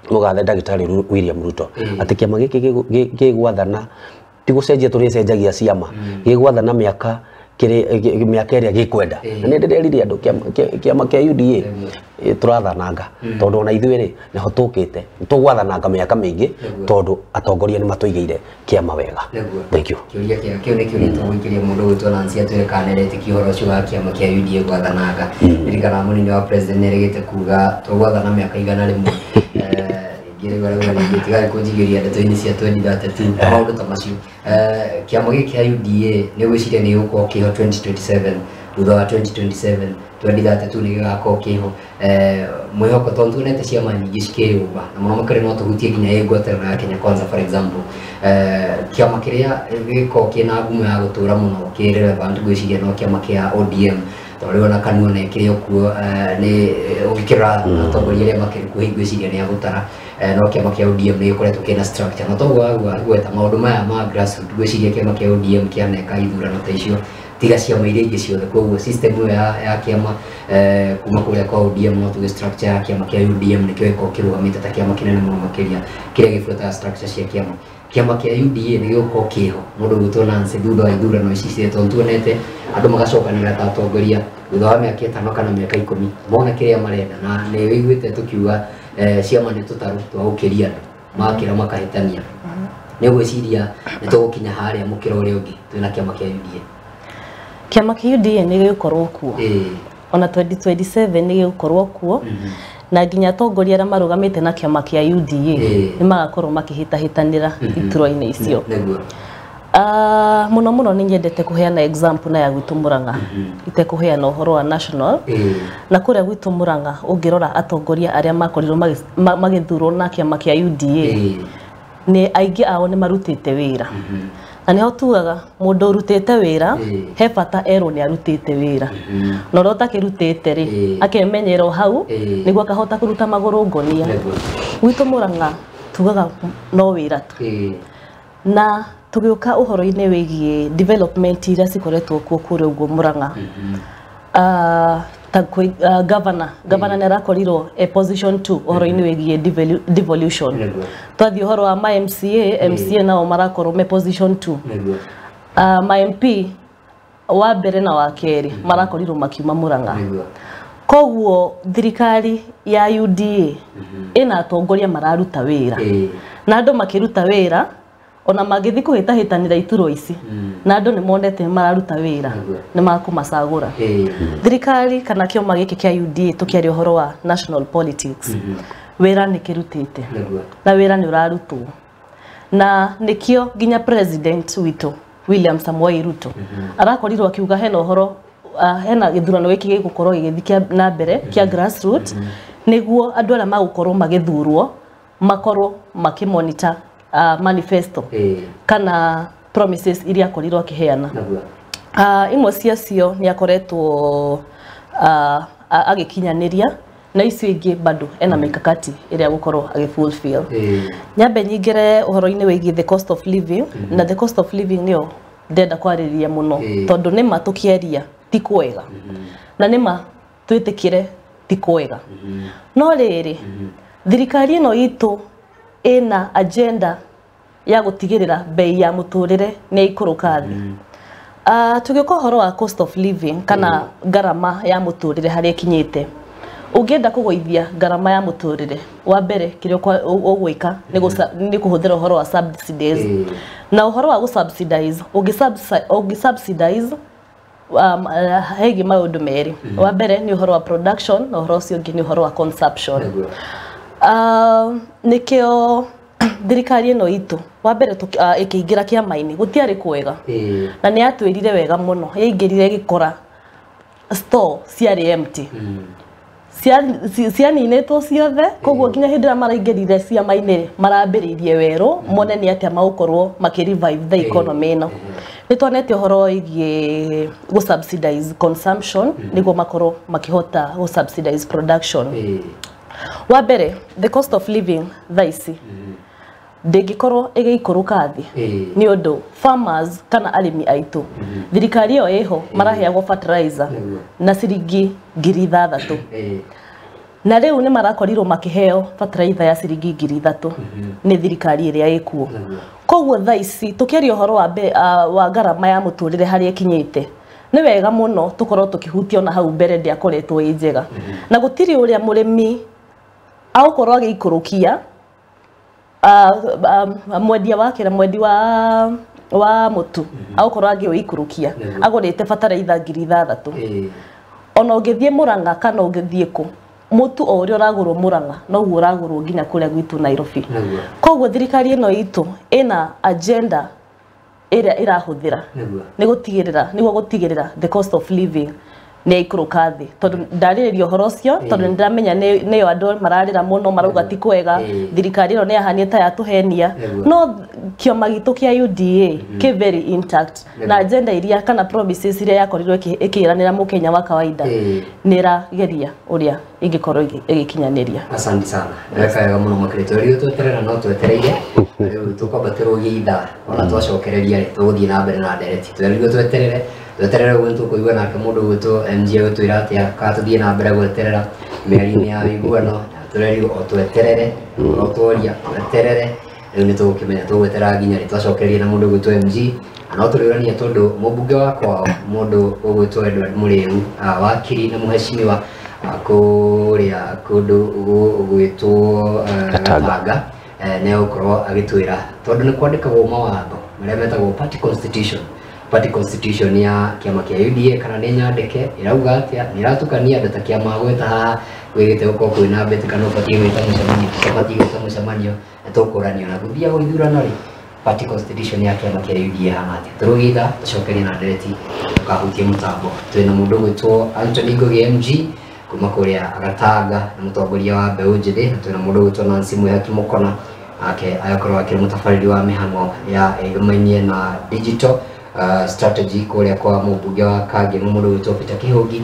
mũgathe Ndagĩtarĩ William Ruto, atĩ kĩama gĩkĩ gĩgwathana ti gũcenjia tũrĩcenjagia ciama, gĩgwathana mĩaka mĩaka ĩrĩa gĩkwenda. Na nĩ ndĩrerire andũ kĩama kĩa UDA tũrathananga, tondũ ona ithuĩ rĩ nĩho tũkĩte, tũgwathananga mĩaka mĩingĩ, tondũ atongoria nĩ matũigĩire kĩama wega. Thank you. Kĩũria kĩu nĩ kĩũria tũgũikĩria mũndũ gwĩtwo Nancy atwĩre kana nĩaretĩkia ũhoro ũcio wa kĩama kĩa UDA gwathananga. Ndirikana mũnini wa president nĩerĩgĩte kuga tũgwathana mĩaka 100. Tigai kũnjigĩria ndeto-inĩ cia 2032 maũndũ ta macio. Kĩama gĩkĩ kĩa UDA nĩ ũgwĩciria nĩ gĩgũkorwo kĩho 2027, thutha wa 2027 2032 nĩ gĩgakorwo kĩho? Mwĩhoko, tondũ tuonete ciama nyingĩ cikĩyũmba na mũno makĩria no tũhutie nginya ĩ ngwatanĩro ya Kenya Kwanza, for example. Kĩama kĩrĩa gĩkoragwo kĩna ngumo ya gũtũra mũno kĩ relevant ngwĩciria no kĩama kĩa ODM, tondũ rĩu ona Kanu ona ĩkĩrĩ o kuo, nĩ ũngĩkĩrora atongoria arĩa makĩrĩ kuo ngwĩciria nĩ agũtara, no kĩama kĩa ODM nĩ gĩkoretwo kĩna structure, na toguo wagweta maũndũ maya ma grassroots, ngwĩciria kĩama kĩa ODM kĩaneka ithurano ta icio tiga ciama iria ingĩ ciothe. Koguo system ĩyo ya kĩama kuma kũrĩa kwa ODM, no tuge structure ya kĩama kĩa UDM nĩkĩo gĩkoragwo kĩrũgamĩte ta kĩama kĩnene mũno makĩria kĩrĩa gĩbuataga structure cia kĩama. Kĩama kĩa UDA nĩ gĩgũkorwo kĩho, mũndũ ũgwĩtwo Nancy, thutha wa ithurano ici ciothe? Tondũ tuonete andũ magacokanĩrĩra ta atongoria thutha wa mĩaka 5 kana mĩaka 10 mona kĩrĩa marenda, na nĩ wĩiguĩte tũkiuga ciama nĩ tũtarũ twa gũkĩria andũ makĩra makahĩtania. Nĩ ũgwĩciria nĩ tũgũkinya harĩa mũkĩra ũrĩa ũngĩ twĩna kĩama kĩa UDA? Kĩama kĩa UDA nĩ gĩgũkorwo kuo ona 2027, nĩ gĩgũkorwo kuo, na nginya atongoria arĩa marũgamĩte na kĩama kĩa UDA nĩ magakorwo makĩhĩtahĩtanĩra iturwa-inĩ icio. Mũno mũno nĩ nyendete kũheana example na ya gwitũ Murang'a, itekũheana ũhoro wa national. Na kũrĩa gwitũ Murang'a, ũngĩrora atongoria arĩa makorirwo magĩthurwo na kĩama kĩa UDA, nĩ aingĩ ao nĩ marutĩte wĩra, na nĩho tugaga mũndũ ũrutĩte wĩra he bata erwo nĩ arutĩte wĩra, na ũrĩa ũtakĩrutĩte rĩ akemenyera o hau nĩguo akahota kũruta magũrũ ngonia. Gwitũ Murang'a tugaga no wĩra tu. Na tũgĩũka ũhoro-inĩ wĩgiĩ development iria cikoretwo kuo kũrĩa ũguo Murang'a, ta governor nĩ arakorirwo e position 2 ũhoro-inĩ wĩgiĩ devolution. Twathiĩ ũhoro wa ma MCA, MCA nao marakorwo me position 2. Ma MP wa mbere na wa kerĩ marakorirwo makiuma Murang'a. Koguo thirikari ya UDA ĩna atongoria mararuta wĩra, na andũ makĩruta wĩra ona magĩthiĩ kũhĩtahĩtanĩra iturwa ici, na andũ nĩ monete mararuta wĩra, nĩ makũmacagũra. Thirikari kana kĩama gĩkĩ kĩa UDA, tũkĩaria ũhoro wa national politics, wĩra nĩ kĩrutĩte na wĩra nĩ ũrarutwo, na nĩkĩo nginya president witũ William Samoei Ruto arakorirwo akiuga hena ũhoro, hena gĩthurano gĩkĩ gĩgũkorwo gĩgĩthiĩ na mbere kĩa grassroots, nĩguo andũ arĩa magũkorwo magĩthurwo makorwo makĩmonitor manifesto kana promises iria akorirwo akĩheana. Imwe ciacio nĩ akoretwo agĩkinyanĩria, na icio ingĩ bado ena mikakati ĩrĩa gũkorwo agĩ fulfill. Nyambe nyingĩre ũhoro-inĩ wĩgiĩ the cost of living, na the cost of living nĩyo ndĩrenda kwarĩrĩria mũno, tondũ nĩma tũkĩaria ti kwega, na nĩma twĩtĩkĩre ti kwega, no rĩrĩ thirikari ĩno itũ ĩna agenda ya gũtigĩrĩra bei ya mũtũrĩre nĩ ikũrũka thĩ. Tũgĩũka ũhoro wa cost of living kana ngarama ya mũtũrĩre harĩa ĩkinyĩte, ũngĩenda kũgũithia ngarama ya mũtũrĩre, wa mbere kĩrĩa ũgwĩka nĩ kũhũthĩra ũhoro wa subsidies. Na ũhoro wa gũ-subsidize, ũngĩ-subsidize hegiĩ maũndũ merĩ. Wa mbere nĩ ũhoro wa production, na ũhoro ũcio ũngĩ nĩ ũhoro wa consumption. Nĩkĩo thirikari ĩno itũ wa mbere ĩkĩingĩra kĩama-inĩ gũtiarĩ kwega, na nĩ yatwĩrire wega mũno, yaingĩrire ĩgĩkora store ciarĩ empty. Cianinĩtwo ciothe koguo nginya hĩndĩ ĩrĩa maraingĩrire ciama-inĩ marambĩrĩirie werũ mone nĩ atĩa magũkorwo makĩ revive the economy ĩno. Nĩ tuonete ũhoro wĩgiĩ gũ subsidize consumption nĩguo makorwo makĩhota gũ subsidize production. Wa mbere, the cost of living thaa ici ndĩngĩkorwo ĩgĩikũrũka thĩ nĩ ũndũ farmers kana arĩmi aitũ thirikari ĩyo ĩho maraheagwo fertilizer na ciringi 6,000 na rĩu nĩ marakorirwo makĩheo fertilizer ya ciringi 3,000 nĩ thirikari ĩrĩa ĩkuo. Koguo thaa ici tũkĩaria ũhoro wa ngarama ya mũtũrĩre harĩa ĩkinyĩte nĩ wega mũno tũkorwo tũkĩhutia ona hau mbere ndĩakoretwo ĩ njega na gũtirĩ ũrĩa mũrĩmi agũkorwo agĩikũrũkia mwendia wake na mwendi wa mũtu agũkorwo agĩũikũrũkia agũrĩte bataraitha 6,000. Ona ũngĩthiĩ Murang'a kana ũngĩthiĩ kũ mũtu o ũrĩa ũragũrwo Murang'a noguo ũragũrwo nginya kũrĩa gwitũ Nairobi. Koguo thirikari ĩno itũ ĩna agenda ĩrĩa ĩrahũthĩra nĩ gũtigĩrĩra nĩguo gũtigĩrĩra the cost of living nĩ yaikũrũka thĩ tondũ ndarĩrĩria ũhoro ũcio tondũ nĩ ndĩramenya nĩyo andũ mararĩra mũno marauga ti kwega thirikari ĩno nĩ yahania ta yatũhenia no kĩama gitũ kĩa UDA kĩ very intact na agenda iria kana promises iria yakorirwo ĩkĩranĩra mũkenya wa kawaida nĩ ĩrageria ũrĩa ĩngĩkorwo ĩgĩkinyanĩria. Asante sana. Weka wega mũno makĩria tũrĩo tweterera no twetereire rĩu tũkwambatĩrwo gĩitha ona twacokereria rĩ tũgũthiĩ na mbere na ndereti twerirwo tweterere tweterere ũguo nĩtũkũigua nake mũndũ ũgwĩtwo MG agĩtwĩra atĩa kana tũthiĩ na mbere gweterera mĩario-inĩ ya ũiguano tũrerirwo o tweterere o tworia tweterere rĩu nĩtũgũkĩmenya tũgweterera nginya rĩ twacokereria na mũndũ ũgwĩtwo MG na no tũrĩũrania tondũ mũmbunge wa kwao mũndũ ũgwĩtwo Edward Mũrĩu wakiri na mũhecimiwa kũrĩa kũndũ gũgwĩtwo Gatanga nĩ egũkorwo agĩtwĩra tondũ nĩ kwandĩkagwo mawatho marĩa metagwo party constitution. Party constitution ya kĩama kĩa UDA kana nĩ nyandĩke ĩrauga atĩa nĩ ĩratukania andũ ta kĩama gwĩta haha kwĩrĩte gũkorwo kwĩna mbĩtĩ kana ũbatiĩ gwĩta mũcemanio ũbatiĩ gwĩta mũcemanio nĩ tũkũranio na gũthiagwo ithurano rĩ party constitution ya kĩama kĩa UDA hana atĩa tũrũgĩtha tũcokerie na ndereti tũkahutie mũtambo twĩna mũndũ ũgwĩtwo Anthony Ngugi MG kuma kũrĩa Gatanga na mũtongoria wa mbeũ njĩthĩ na twĩna mũndũ ũgwĩtwo Nancy Mwihaki Mũkona nake agakorwo akĩrĩ mũtabarĩri wa mĩhang'o ya ĩgomainie na digital strategy kũrĩa kwa mũmbunge wa Kangemi mũndũ ũgwĩtwo Peter Kĩhũngi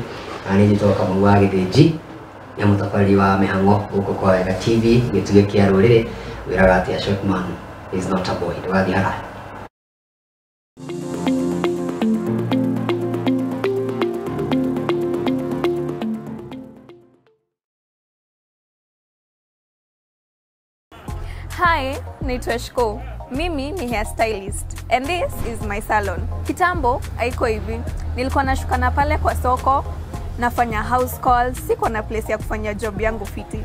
na niĩ njĩtagwo Kamau wa Gĩthĩnji na mũtabarĩri wa mĩhang'o gũkũ kwa Wega TV gĩtugĩ kĩa rũrĩrĩ wĩraga atĩ a short man is not a boy ndũgathiĩ haraya. Hi, naitwa Shiko. Mimi ni hairstylist and this is my salon. Kitambo haiko hivi. Nilikuwa nashukana pale kwa soko, nafanya house calls, siko na place ya kufanya job yangu fiti.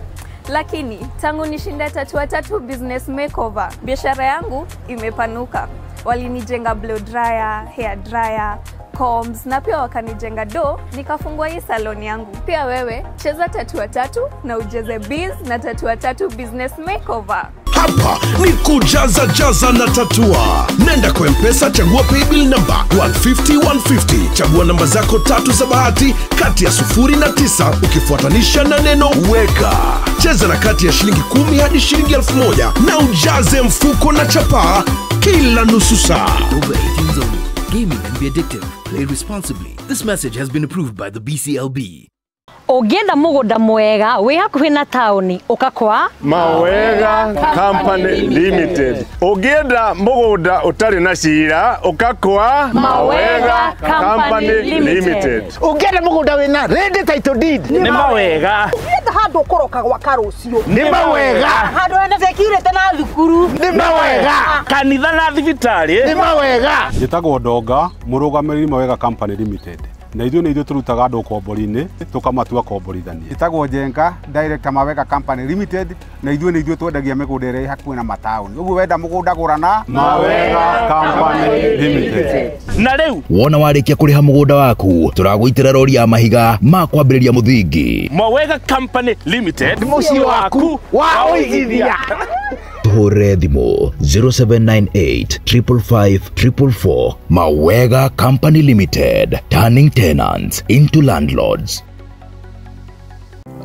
Lakini tangu nishinde Tatua Tatu business makeover, biashara yangu imepanuka. Walinijenga blow dryer, hair dryer, combs na pia wakanijenga do, nikafungua hii salon yangu. Pia wewe cheza Tatua Tatu na ujeze biz na Tatua Tatu business makeover. Hapa ni kujaza jaza na tatua. Nenda kwa M-Pesa, chagua paybill number 150 150. Chagua namba zako tatu za bahati kati ya 0 na 9 ukifuatanisha na neno weka. Cheza na kati ya shilingi 10 hadi shilingi 1000 na ujaze mfuko na chapaa kila nusu saa. Over 18 only. Gaming can be addictive. Play responsibly. This message has been approved by the BCLB. Ũngĩenda mũgũnda mwega wĩ hakuhĩ na taũni ũka kwa Mawega Company Limited. Ũngĩenda mũgũnda ũtarĩ na cira ũka kwa Mawega Company Limited. Ũngĩenda mũgũnda wĩna ready title deed nĩ Mawega. Ũngĩenda handũ ũkũroka gwaka rũciũ nĩ Mawega. Handũ hena security na thukuru nĩ Mawega. Kanitha na thibitarĩ nĩ Mawega. Njĩtagwo Ndonga, mũrũgamĩrĩri Mawega Company Limited. Na ithuĩ nĩ ithuĩ tũrutaga andũ ũkombori-inĩ tũkamatua komborithania. Njĩtagwo Njenga, Director Mawega Company Limited, na ithuĩ nĩ ithuĩ twendagia mĩgũnda ĩrĩa ĩ hakuhĩ na mataũni. Ũguo wenda mũgũnda gũra na Mawega Company Limited. Na rĩu wona warĩkia kũrĩha mũgũnda waku tũragũitĩra rori ya mahiga ma kwambĩrĩria mũthingi. Mawega Company Limited, mũciĩ waku wa ũigithia. Tuhũrĩre thimũ 0798 555 444. Mawega Company Limited, turning tenants into landlords.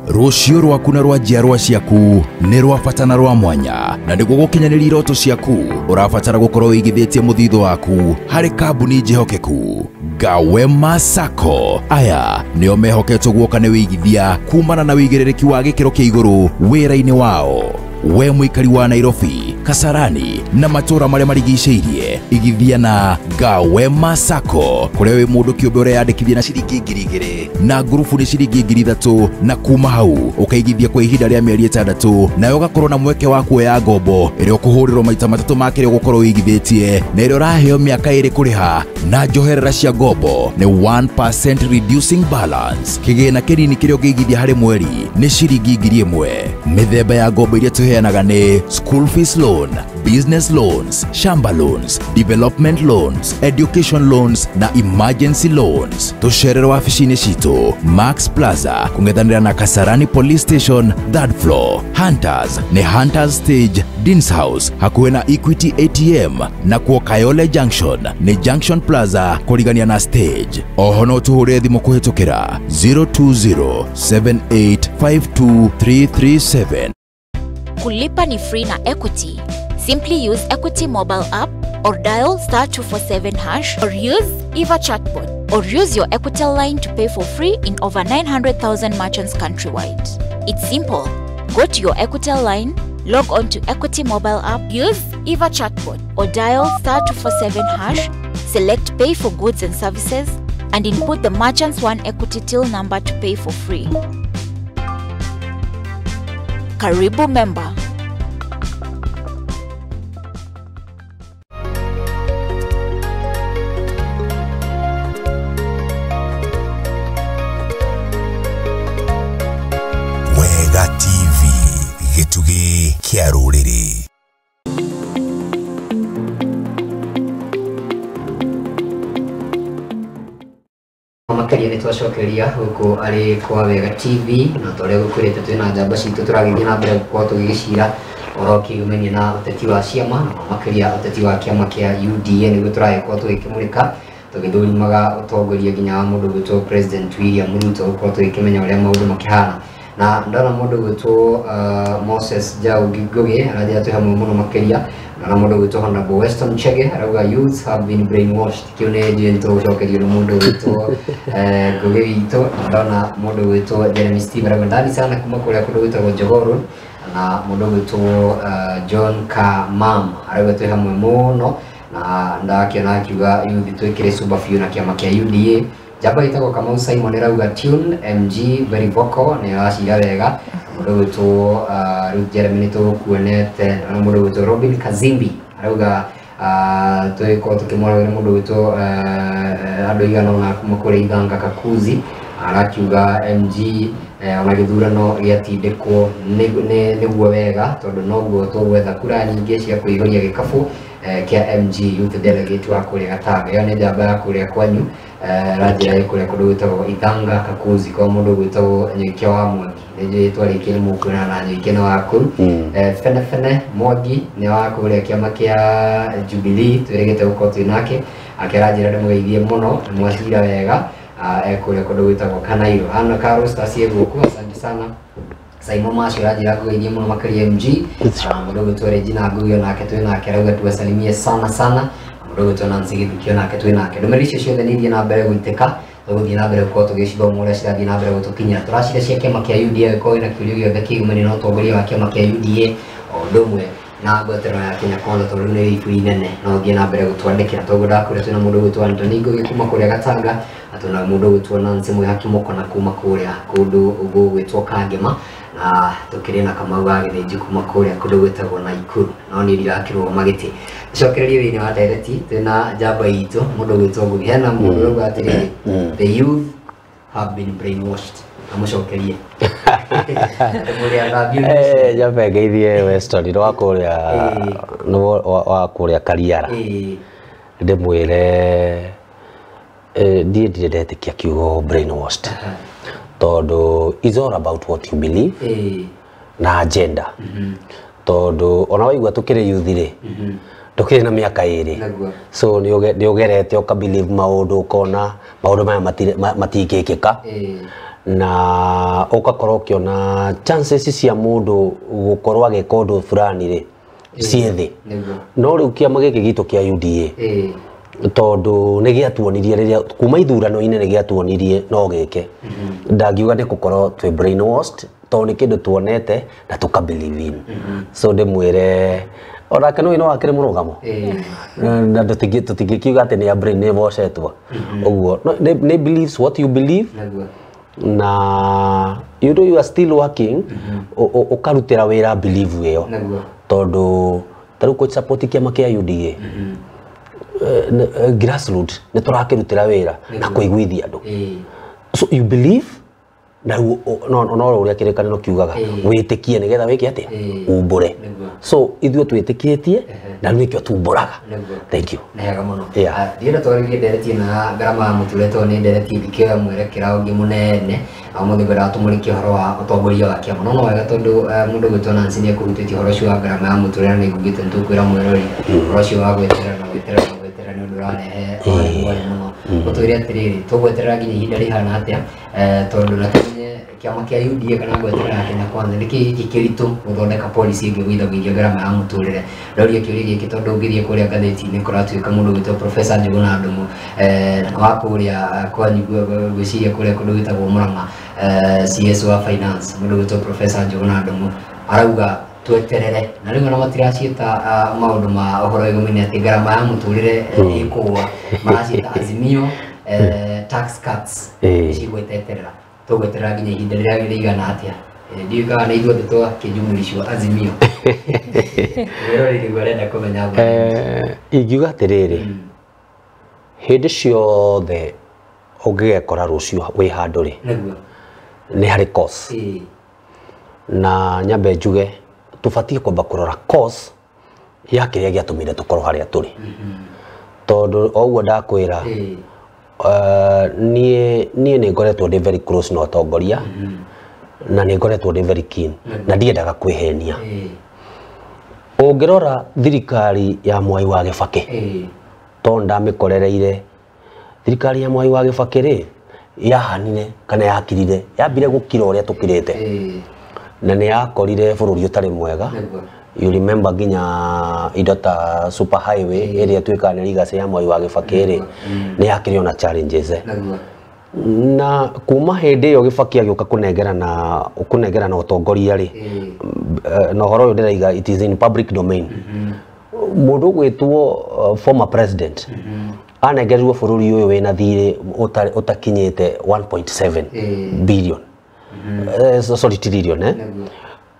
Rũciũ rwaku na rwa njiarwa ciaku nĩ rwa bata na rwa mwanya, na nĩguo gũkinyanĩria iroto ciaku ũrabatara gũkorwo wĩigithĩtie mũthithũ waku harĩ kambuni njĩhokeku. Gawema Sacco aya nĩo mehoketwo guoka nĩ wĩigithia kumana na wĩigĩrĩrĩki wa gĩkĩro kĩa igũrũ wĩra-inĩ wao. We mũikari wa Nairobi, Kasarani na matũra marĩa marigicĩirie, igithia na Gawema Sacco kũrĩa wĩ mũndũ kĩũmbe ũreyandĩkithia na ciringi 2,000 na ngurubu nĩ ciringi 3,000, na kuma hau ũkaigithia kwa ihinda rĩa mĩeri 6 nawe ũgakorwo na mweke wa kuoya ngombo ĩrĩa ũkũhũrĩrwo maita 3 ma kĩrĩa ũgũkorwo ũigithĩtie, na ĩrĩa ũraheo mĩaka 2 kũrĩha, na njoherera cia ngombo nĩ 1% reducing balance. Kĩgĩna kĩnini kĩrĩa ũngĩigithia harĩ mweri nĩ ciringi 1,000. Mĩthemba ya ngombo iria tũheanaga nĩ school fees loan, business loans, shamba loans, development loans, education loans na emergency loans. Tũcerere wabici-inĩ citũ Max Plaza kũng'ethanĩra na Kasarani Police Station 3rd floor, Hunters nĩ Hunters Stage, Deans House hakuhĩ na Equity ATM, na kuo Kayole Junction nĩ Junction Plaza kũrigania na stage. Oho no tũhũre thimũ kũhĩtũkĩra 020-7852-337. Kulipa ni free na Equity. Simply use Equity mobile app or dial *247# or use Eva chatbot or use your Equitel line to pay for free in over 900,000 merchants countrywide. It's simple. Go to your Equitel line, log on to Equity mobile app, use Eva chatbot or dial *247#, select pay for goods and services, and input the merchant's One Equity till number to pay for free. Karibu member. Wega TV, gĩtugĩ kĩa rũrĩrĩ. Makĩria nĩ twacokeria gũkũ arĩ kwa Wega TV, na ta ũrĩa gũkwĩrĩte twĩna njamba citũ tũragĩthiĩ na mbere gũkorwo tũgĩgĩcira ũhoro ũkĩgumania na ũteti wa ciama, na makĩria ũteti wa kĩama kĩa UDA nĩguo tũragĩkorwo tũgĩkĩmũrĩka tũgĩthũrimaga ũtongoria nginya wa mũndũ ũgwĩtwo President William Ruto, gũkorwo tũgĩkĩmenya ũrĩa maũndũ makĩhana. Na ndona mũndũ ũgwĩtwo Moses Njau Ngugi aranjĩra twĩ hamwe mũno makĩria. Ndona mũndũ ũgwĩtwo Honorable Weston Chege arauga youths have been brainwashed. Kĩu nĩ njũĩ nĩtũgũcokerio nĩ mũndũ ũgwĩtwo Ngugi witũ. Ndona mũndũ ũgwĩtwo Jeremy Steve arauga ndani sana kuma kũrĩa kũndũ gwĩtagwo Jogoo Road. Na mũndũ ũgwĩtwo John Kamam arauga twĩ hamwe mũno, na ndakĩona akiuga youth twĩkĩre cuba biũ na kĩama kĩa UDA. Njamba ĩtagwo Kamau Simon ĩrauga tune MG very vocal, nĩ aracira wega. Mũndũ ũgwĩtwo Ruth Jeremy nĩ tũkuonete. Na mũndũ ũgwĩtwo Robin Kazimbi arauga tũgĩkorwo tũkĩmwaragĩra mũndũ ũgwĩtwo andũ aigana ũna kuma kũrĩa Ithanga Kakuzi arakiuga MG ona gĩthurano gĩatindĩkwo nĩguo wega, tondũ noguo tũgwetha kura nyingĩ cia kũihũria gĩkabũ kĩa MG Youth Delegate wa kũrĩa Gatanga. Ĩyo nĩ njamba ya kũrĩa kwanyu, ranjĩra ĩ kũrĩa kũndũ gwĩtagwo Ithanga Kakuzi kwa mũndũ gwĩtagwo Nyoikia wa Mwangi. Nĩ njũĩ rĩtwa rĩngĩ nĩ mũkuonana na Nyoikia nĩ wa kũu. Fene Fene Mwangi nĩ wa kũrĩa kĩama kĩa Jubilee, twĩrĩgĩte gũkorwo twĩ nake. Akĩranjĩra ndĩmũgeithie mũno, mwacira wega, ekũrĩa kũndũ gwĩtagwo Kanairo. Hano Carlos Tasie gũkũ, asante sana. Simon Macio aranjĩra ngũgeithie mũno makĩria MG. Mũndũ ũgwĩtwo Regina Ngugi onake twĩ nake arauga tuwasalimie sana sana. Mũndũ ũgwĩtwo Nancy Gĩthukio nake twĩ nake. Ndũmĩrĩri icio ciothe nĩ ithiĩ na mbere gũitĩka, tũgũthiĩ na mbere gũkorwo tũgĩcithoma ũrĩa cirathiĩ na mbere gũtũkinyĩra. Tũracira cia kĩama kĩa UDA, gĩkorwo wĩna kĩũria gĩothe kĩgumania na ũtongoria wa kĩama kĩa UDA o ũndũ ũmwe na ngwatanĩro ya Kenya Kwanza, tondũ rĩu nĩ iburi inene, no ũthiĩ na mbere gũtwandĩkĩra. Toguo ndakũrĩa twĩna mũndũ ũgwĩtwo Anthony Ngugi kuma kũrĩa Gatanga, na twĩna mũndũ ũgwĩtwo Nancy Mwihaki Mokona kuma kũrĩa kũndũ gũgwĩtwo Kangema, na tũkĩrĩ na Kamau wa Gĩthĩnji kuma kũrĩa kũndũ gwĩtagwo Naikuru, no niĩ ndirakĩrũgama gĩtĩ. Tũcokererie thĩinĩ wa ndereti twĩna njamba itũ mũndũ ũgwĩtwo Ngugi. Hena mũndũ ũrauga atĩrĩrĩ, the youth have been brainwashed. Amũcokerie. Njambe ngeithie Weston nĩ wa kũrĩa nĩ wa kũrĩa Kariara, ndĩmwĩre niĩ ndirĩ ndetĩkia kiugo brainwashed, tondũ it's all about what you believe na agenda. Tondũ ona waigua tũkĩrĩ youth rĩ, ndũkĩrĩ na mĩaka 2, so nĩ ũgerete ũka believe maũndũ, ũkona maũndũ maya matingĩkĩka. Na ũgakorwo ũkĩona chances cia mũndũ gũkorwo agĩka ũndũ fulani rĩ ciĩ thĩ. No rĩu kĩama gĩkĩ gitũ kĩa UDA tondũ nĩ gĩatuonirie rĩrĩa kuma ithurano-inĩ nĩ gĩatuonirie no gĩke. Ndangiuga nĩ gũkorwo twĩ brainwashed tondũ nĩ kĩndũ tuonete na tũka believe in. So ndĩmwĩre onake no wakĩrĩ mũrũgamo na tũtingĩkiuga atĩ nĩ ya brain nĩ wocetwo ũguo. Nĩ believes what you believe na you know you are still working ũkarutĩra wĩra believe ĩyo tondũ ta rĩu kũ support kĩama kĩa UDA grassroots nĩ tũrakĩrutĩra wĩra na kũiguithia andũ. So you believe na no ũrĩa kĩrĩkanĩro kiugaga wĩtĩkie nĩgetha wĩke atĩa umbũre. So ithuĩ twĩtĩkĩtie na rĩu nĩkĩo tumbũraga. Thank you. Nĩ wega mũno. Ndienda twarĩrie ndereti ĩno ya ngarama ya mũtũrĩre tondũ nĩ ndereti ĩngĩkĩoya mwerekera ũngĩ mũnene na ũmũthĩ ngwendaga tũmũrĩkie ũhoro wa ũtongoria wa kĩama. No no wega tondũ mũndũ ũgwĩtwo Nancy nĩ ekũhutĩtie ũhoro ũcio wa ngarama ya mũtũrĩre na nĩngugĩte nĩtũkwĩra mwĩrori ũhoro ũcio wa gweterera na gweterera na gweterera nĩ ũndũ ũrarehe ũrĩ mũno. Ũtwĩre atĩrĩrĩ tũgweterera nginya ihinda rĩhana atĩa tondũ na tũmenye kĩama kĩa UDA kana ngweterera ya Kenya Kwanza nĩkĩ gĩkĩ kĩritũ gũthondeka policy ĩngĩgũithagũithia ngarama ya mũtũrĩre. Ndoria kĩũria gĩkĩ tondũ ũngĩthiĩ kũrĩa ngathĩti-inĩ kũratuĩka mũndũ ũgwĩtwo Professor Njuguna Ndung'u wa kũrĩa kwanyu ngwĩciria kũrĩa kũndũ gwĩtagwo Murang'a CS wa finance mũndũ ũgwĩtwo Professor Njuguna Ndung'u arauga tweterere na rĩu ona matiraciĩta maũndũ ma ũhoro wĩgũmĩne atĩ ngarama ya mũtũrĩre ĩkũgũa maraciĩta Azimio tax cuts cigweterera tũgweterera nginya ihinda rĩrĩa rĩigana atĩa. Ndiũĩ kana nĩ ithuothe twakĩjumulishwo Azimio. Mwĩroreri nĩguo arenda kũmenya. Ingiuga atĩrĩrĩ hĩndĩ ciothe ũngĩgekora rũciũ wĩ handũ rĩ nĩ harĩ cause na nyambe njuge tũbatiĩ kwamba kũrora cause ya kĩrĩa gĩatũmire tũkorwo harĩa tũrĩ tondũ o ũguo ndakwĩra niĩ nĩ ngoretwo ndĩ very close na ũtongoria na nĩ ngoretwo ndĩ very keen na ndiendaga kwĩhenia. Ũngĩrora thirikari ya Mwai wa Kibaki tondũ ndamĩkorereire thirikari ya Mwai wa Kibaki rĩ yahanire kana yakirire yambire gũkira ũrĩa tũkirĩte na nĩ yakorire bũrũri ũtarĩ mwega. You remember nginya indo ta super highway ĩrĩa ĩtuĩkaga nĩ legacy ya Mwai wa Kibaki rĩ nĩ yakĩrĩ ona challenges na kuma hĩndĩ ĩyo Kibaki agĩũka kũnengerana ũtongoria rĩ na ũhoro ũyũ ndĩraiga it is in public domain. Mũndũ ũgwĩtwo former president anengerirwo bũrũri ũyũ wĩna thirĩ ũtakinyĩte 1.7 billion sorry trillion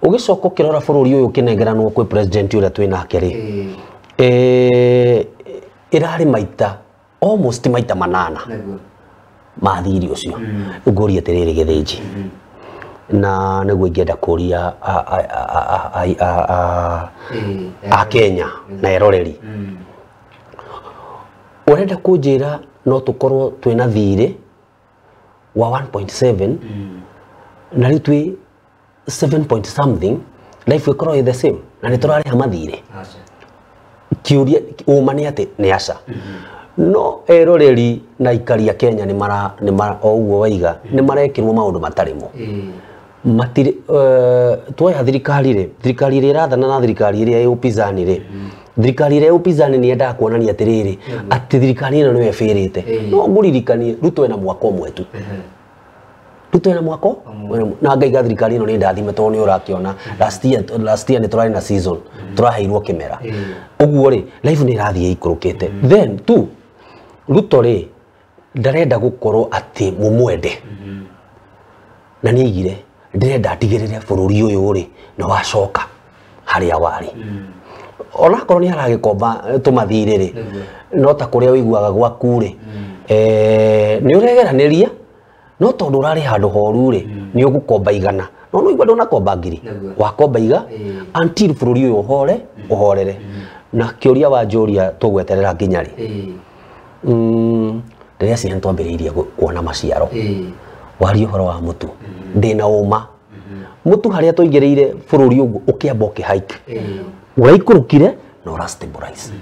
ũgĩcoka ũkĩrora bũrũri ũyũ ũkĩnengeranwo kwĩ president ũrĩa twĩ nake rĩ ĩrarĩ maita almost maita manana ma thirĩ ũcio. Ngũria atĩrĩrĩ Gĩthĩnji na nĩguo ingĩenda kũria a Kenya na eroreri ũrenda kũnjĩra no tũkorwo twĩna thirĩ wa 1.7 na rĩu twĩ 7 point something life ĩkorwo ĩ the same na nĩ tũrarĩha mathirĩ. Kĩũria ũma nĩ atĩ nĩ aca. No eroreri na aikari a Kenya nĩ mara o ũguo waiga nĩ marekĩrwo maũndũ matarĩ mo. Matirĩ tuoya thirikari rĩ thirikari ĩrĩa ĩrathana na thirikari ĩrĩa ĩ upinzani rĩ thirikari ĩrĩa ĩ upinzani nĩ yendaga kuonania atĩrĩrĩ atĩ thirikari ĩno nĩyo ĩbĩrĩte. No ngũririkanie Ruto ena mwaka ũmwe tu. Ruto ena mwaka na ngaiga thirikari ĩno nĩ ndathime tondũ nĩ ũrakĩona last year nĩ tũrarĩ na season tũraheirwo kĩmera ũguo rĩ life nĩ ĩrathiĩ ĩikũrũkĩte. Then tu Ruto rĩ ndarenda gũkorwo atĩ mũmwende na nĩ aigire ndĩrenda atigĩrĩre bũrũri ũyũ rĩ nĩ wacoka harĩa warĩ onakorwo nĩ aragĩkomba tũmathirĩ rĩ no ta kũrĩa ũiguaga gwaku rĩ nĩ ũregeranĩria no tondũ ũrarĩ handũ horu rĩ nĩ ũgũkomba igana no no igua ndũnakomba ngiri wakomba iga until bũrũri ũyũ ũhore ũhorere. Na kĩũria wanjũria tũgweterera nginya rĩ ndĩreciria nĩ twambĩrĩirie kuona maciaro. Waria ũhoro wa mũtu ndĩna ũma mũtu harĩa tũigĩrĩire bũrũri ũguo ũkĩamba ũkĩhike ũraikũrũkire na ũra stabilize.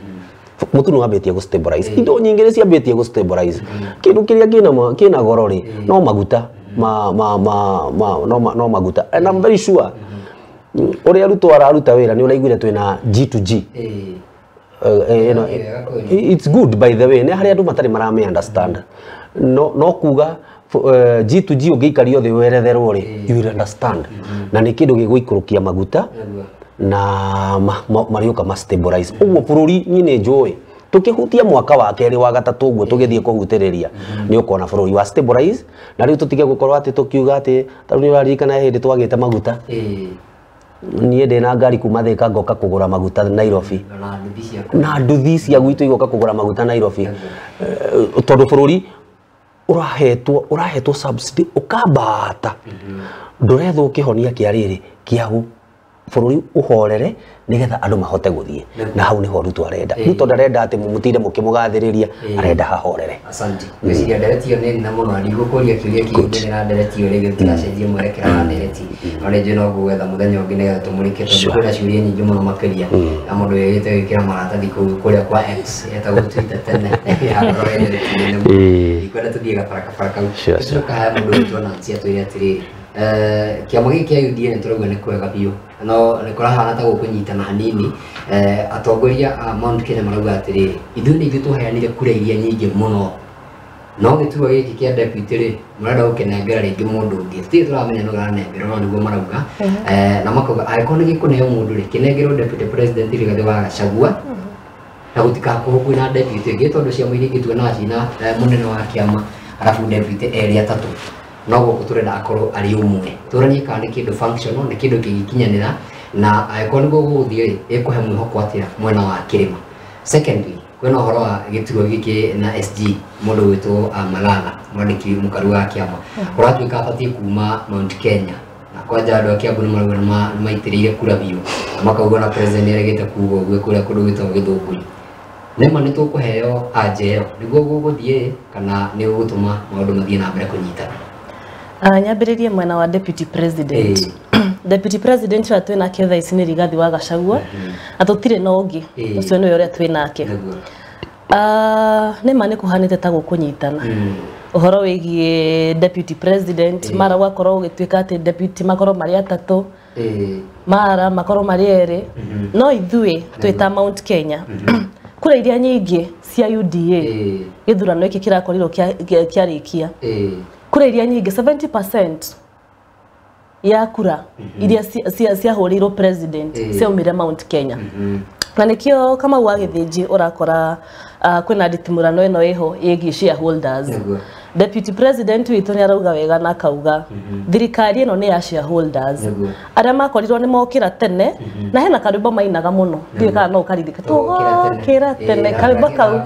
Mũtu nĩ wambĩtie gũ stabilize indo nyingĩ nĩ ciambĩtie gũ stabilize. Kĩndũ kĩrĩa kĩna goro rĩ no maguta ma ma ma ma no maguta. And I'm very sure uria Ruto araruta wira ni uraiguire twina G2G. You know, it's good by the way. Ni hari andu matari marame understand. No kuga G2G ungiikario thi weretherwo ri, you will understand. Na ni kindu giguikurukia maguta na mariuka ma stabilize uguo bururi. Ni ni njui tukihutia mwaka wa keri wa gatatu uguo tugithie kuhutiriria ni ukona bururi wa stabilize. Na riu tutige gukorwo ati tukiuga ati taru ni uraririkana hindi twagite maguta. Niĩ ndĩna ngari kuma Thika ngoka kũgũra maguta Nairobi na nduthi cia gwitũ igoka kũgũra maguta Nairobi, tondũ bũrũri ũrahetwo subsidy ũkambata. Ndũrethwo kĩhonia kĩa rĩrĩ kĩa bũrũri ũhorere nĩgetha andũ mahote gũthiĩ. Na hau nĩho Ruto arenda. Ruto ndarenda atĩ mũtinde mũkĩmũgathĩrĩria, arenda hahorere. Asante. Ngwĩciria ndereti ĩyo nĩ nene mũno, ndigũkũria kĩũria kĩngĩ na ndereti ĩyo rĩngĩ tũtigacenjie mwerekera wa ndereti. No nĩ njũĩ no ngũgwetha mũthenya ũngĩ nĩgetha tũmũrĩke, tondũ kwĩna ciũria nyingĩ mũno makĩria ya mũndũ wĩrĩgĩte gwĩkĩra maratathi kũu kũrĩa kwa X etagwo Twitter tene. Yakorwo ĩ ndereti nene mũno. Ndikwenda tũthiĩ gabarakabara kau. Tũcoka haya mũndũ wĩtwo Nancy atwĩre atĩrĩrĩ, kĩama gĩkĩ kĩa UDA nĩ tũrauga nĩ kwega biũ, no nĩ kũrahana ta gũkũnyitana hanini. Atongoria a Mount Kenya marauga atĩrĩrĩ, ithuĩ nĩ ithuĩ twaheanire kura iria nyingĩ mũno, no gĩturwa gĩkĩ kĩa deputy rĩ mũrenda gũkĩnengera rĩngĩ mũndũ ũngĩ, tũtirĩ tũramenya nũ ũranengera, no nĩguo marauga. Na makauga angĩkorwo nĩ gĩkũneo mũndũ rĩ, kĩnengerwo deputy president Rigathĩ wa Gachagua, na gũtikakorwo kwĩna deputy ĩngĩ, tondũ ciama iria ingĩ tuonaga ciĩna mũnene wa kĩama arabu deputy erĩ atatũ, no gũkũ tũrenda akorwo arĩ ũmwe. Tũranie kana nĩ kĩndũ functional, nĩ kĩndũ kĩngĩkinyanĩra, na angĩkorwo nĩguo gũgũthiĩ rĩ, ĩkũhe mwĩhoko atĩa mwena wa kĩrĩma. Secondly, kwĩna ũhoro wa gĩturwa gĩkĩ na SG mũndũ gwĩtwo Malala, mwandĩki mũkaru wa kĩama, ũratuĩka abatiĩ kuma Mount Kenya, na kwanja andũ a Kiambu nĩ marauga nĩ maitĩrĩire kura biũ, na makauga na president nĩaregete kuga ũguo kũrĩa kũndũ gwĩtagwo Gĩthũngũri. Nĩma nĩ tũkũheo anja ĩyo nĩguo gũgũthiĩ, kana nĩ ũgũtũma maũndũ mathiĩ na mbere kũnyitana? Nyambĩrĩrie mwena wa deputy president. Deputy president ũrĩa twĩ nake thaa ici nĩ Rigathĩ wa Gachagua, na tũtirĩ na ũngĩ, ũcio nĩwe ũrĩa twĩ nake. Nĩma nĩ kũhanĩte ta gũkũnyitana ũhoro wĩgiĩ deputy president, mara gwakorwo gũgĩtuĩka atĩ deputy makorwo marĩ atatũ, mara makorwo marĩ erĩ, no ithuĩ twĩ ta Mount Kenya kura iria nyingĩ cia UDA gĩthurano gĩkĩ kĩrakorirwo kĩarĩkia, kura iria nyingĩ 70% ya kura iria ciahũrĩirwo president ciaumire Mount Kenya. Na nĩkĩo Kamau wa Gĩthĩnji ũrakora kwĩna nditimũrano ĩno ĩho ĩgiĩ shareholders. Deputy president witũ nĩ arauga wega na akauga thirikari ĩno nĩ ya shareholders, arĩa makorirwo nĩ mokĩra tene, na hena karwĩmbo mainaga mũno, ndiũĩ kana no ũkaririkana, tũgokĩra tene, karwĩmbo kau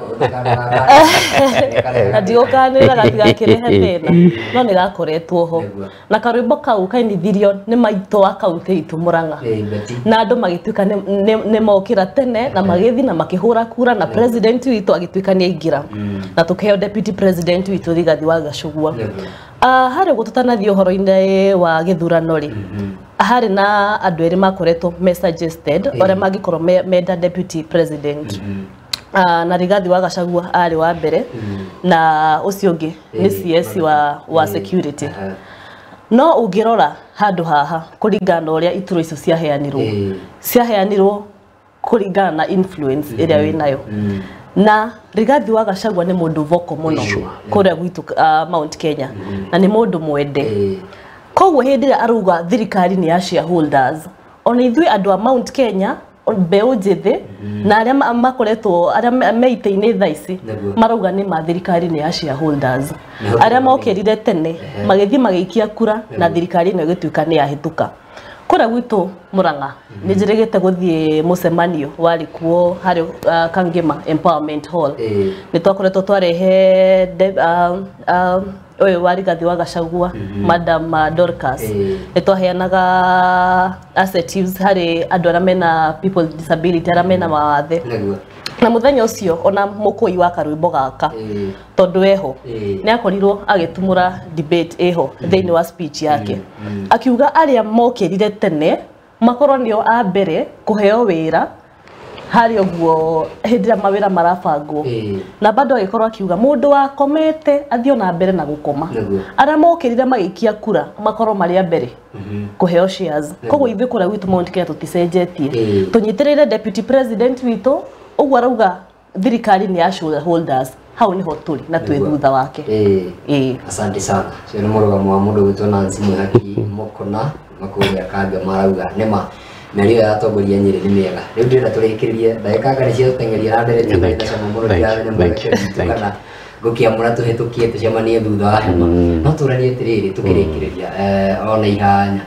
na ndigũkanĩrĩra gatigakĩrehe thĩna, no nĩ gakoretwo ho. Na karwĩmbo kau kainithirio nĩ maitũ wa kaunti itũ Murang'a, na andũ magĩtuĩka nĩ mokĩra tene na magĩthiĩ na makĩhũra kura, na president witũ agĩtuĩka nĩ aingĩra, na tũkĩheo deputy president witũ Rigathĩ wa Gachagua. Harĩ ũguo tũtanathiĩ ũhoro-inĩ wa gĩthurano rĩ, harĩ na andũ erĩ makoretwo me suggested ũrĩa mangĩkorwo menda deputy president. Na Rigathĩ wa Gachagua arĩ wa mbere, na ũcio ũngĩ nĩ CS wa security. No ũngĩrora handũ haha kũringana na ũrĩa iturwa icio ciaheanirwo kũringana na influence ĩrĩa wĩnayo. Na Rigathĩ wa Gachagua nĩ mũndũ vocal mũno kũrĩa gwitũ Mount Kenya, na nĩ mũndũ mwende. Koguo hĩndĩ ĩrĩa arauga thirikari nĩ ya shareholders, ona ithuĩ andũ a Mount Kenya mbeũ njĩthĩ na arĩa makoretwo arĩa me itĩ-inĩ thaa ici marauga nĩ ma thirikari nĩ ya shareholders, arĩa mokĩrire tene magĩthiĩ magĩikia kura na thirikari ĩno ĩgĩtuĩka nĩ yahĩtũka. Kũrĩa gwitũ Murang'a nĩ njĩrĩgĩte gũthiĩ mũcemanio warĩ kuo harĩ Kangema Empowerment Hall. Nĩ twakoretwo twarehe ũyũ wa Rigathĩ wa Gachagua, Madam Dorcas. Nĩ twaheanaga assertives harĩ andũ arĩa mena people with disability, arĩa mena mawathe. Na mũthenya ũcio ona mũkũi wa karwĩmbo gaka tondũ eho nĩ akorirwo agĩtumũra debate ĩho thĩinĩ wa speech yake, akiuga arĩa mokĩrire tene makorwo nĩo a mbere kũheo wĩra Harĩ ũguo hĩndĩ ĩrĩa mawĩra marabangwo na bado agĩkorwo akiuga mũndũ wakomete athiĩ na mbere na gũkoma arĩa mokĩrire magĩikia kura makorwo marĩ a mbere kũheo shares. Koguo ithuĩ kũrĩa gwitũ Mount Kenya tũticenjetie, tũnyitĩrĩire deputy president witũ ũguo arauga thirikari nĩ ya shareholders, hau niho tũrĩ na twĩ thutha wake. Asante sana. Cio nĩ mũrũgamo wa mũndũ gwĩtwo Nancy Mwihaki Mokona makũrĩa Kangema arauga nĩma mĩario ya atongoria Nyĩrĩ nĩ mĩega. Rĩu ndĩrenda tũrĩkĩrĩrie ndagĩka anga nĩ ciatũteng'eria na ndereti na cama mũno ndiramenya mwelekeo witũ kana ngũkĩamũra tũhĩtũkie tũcemanie thutha wa hema. No tũranie atĩrĩrĩ tũkĩrĩkĩrĩria ona ihanya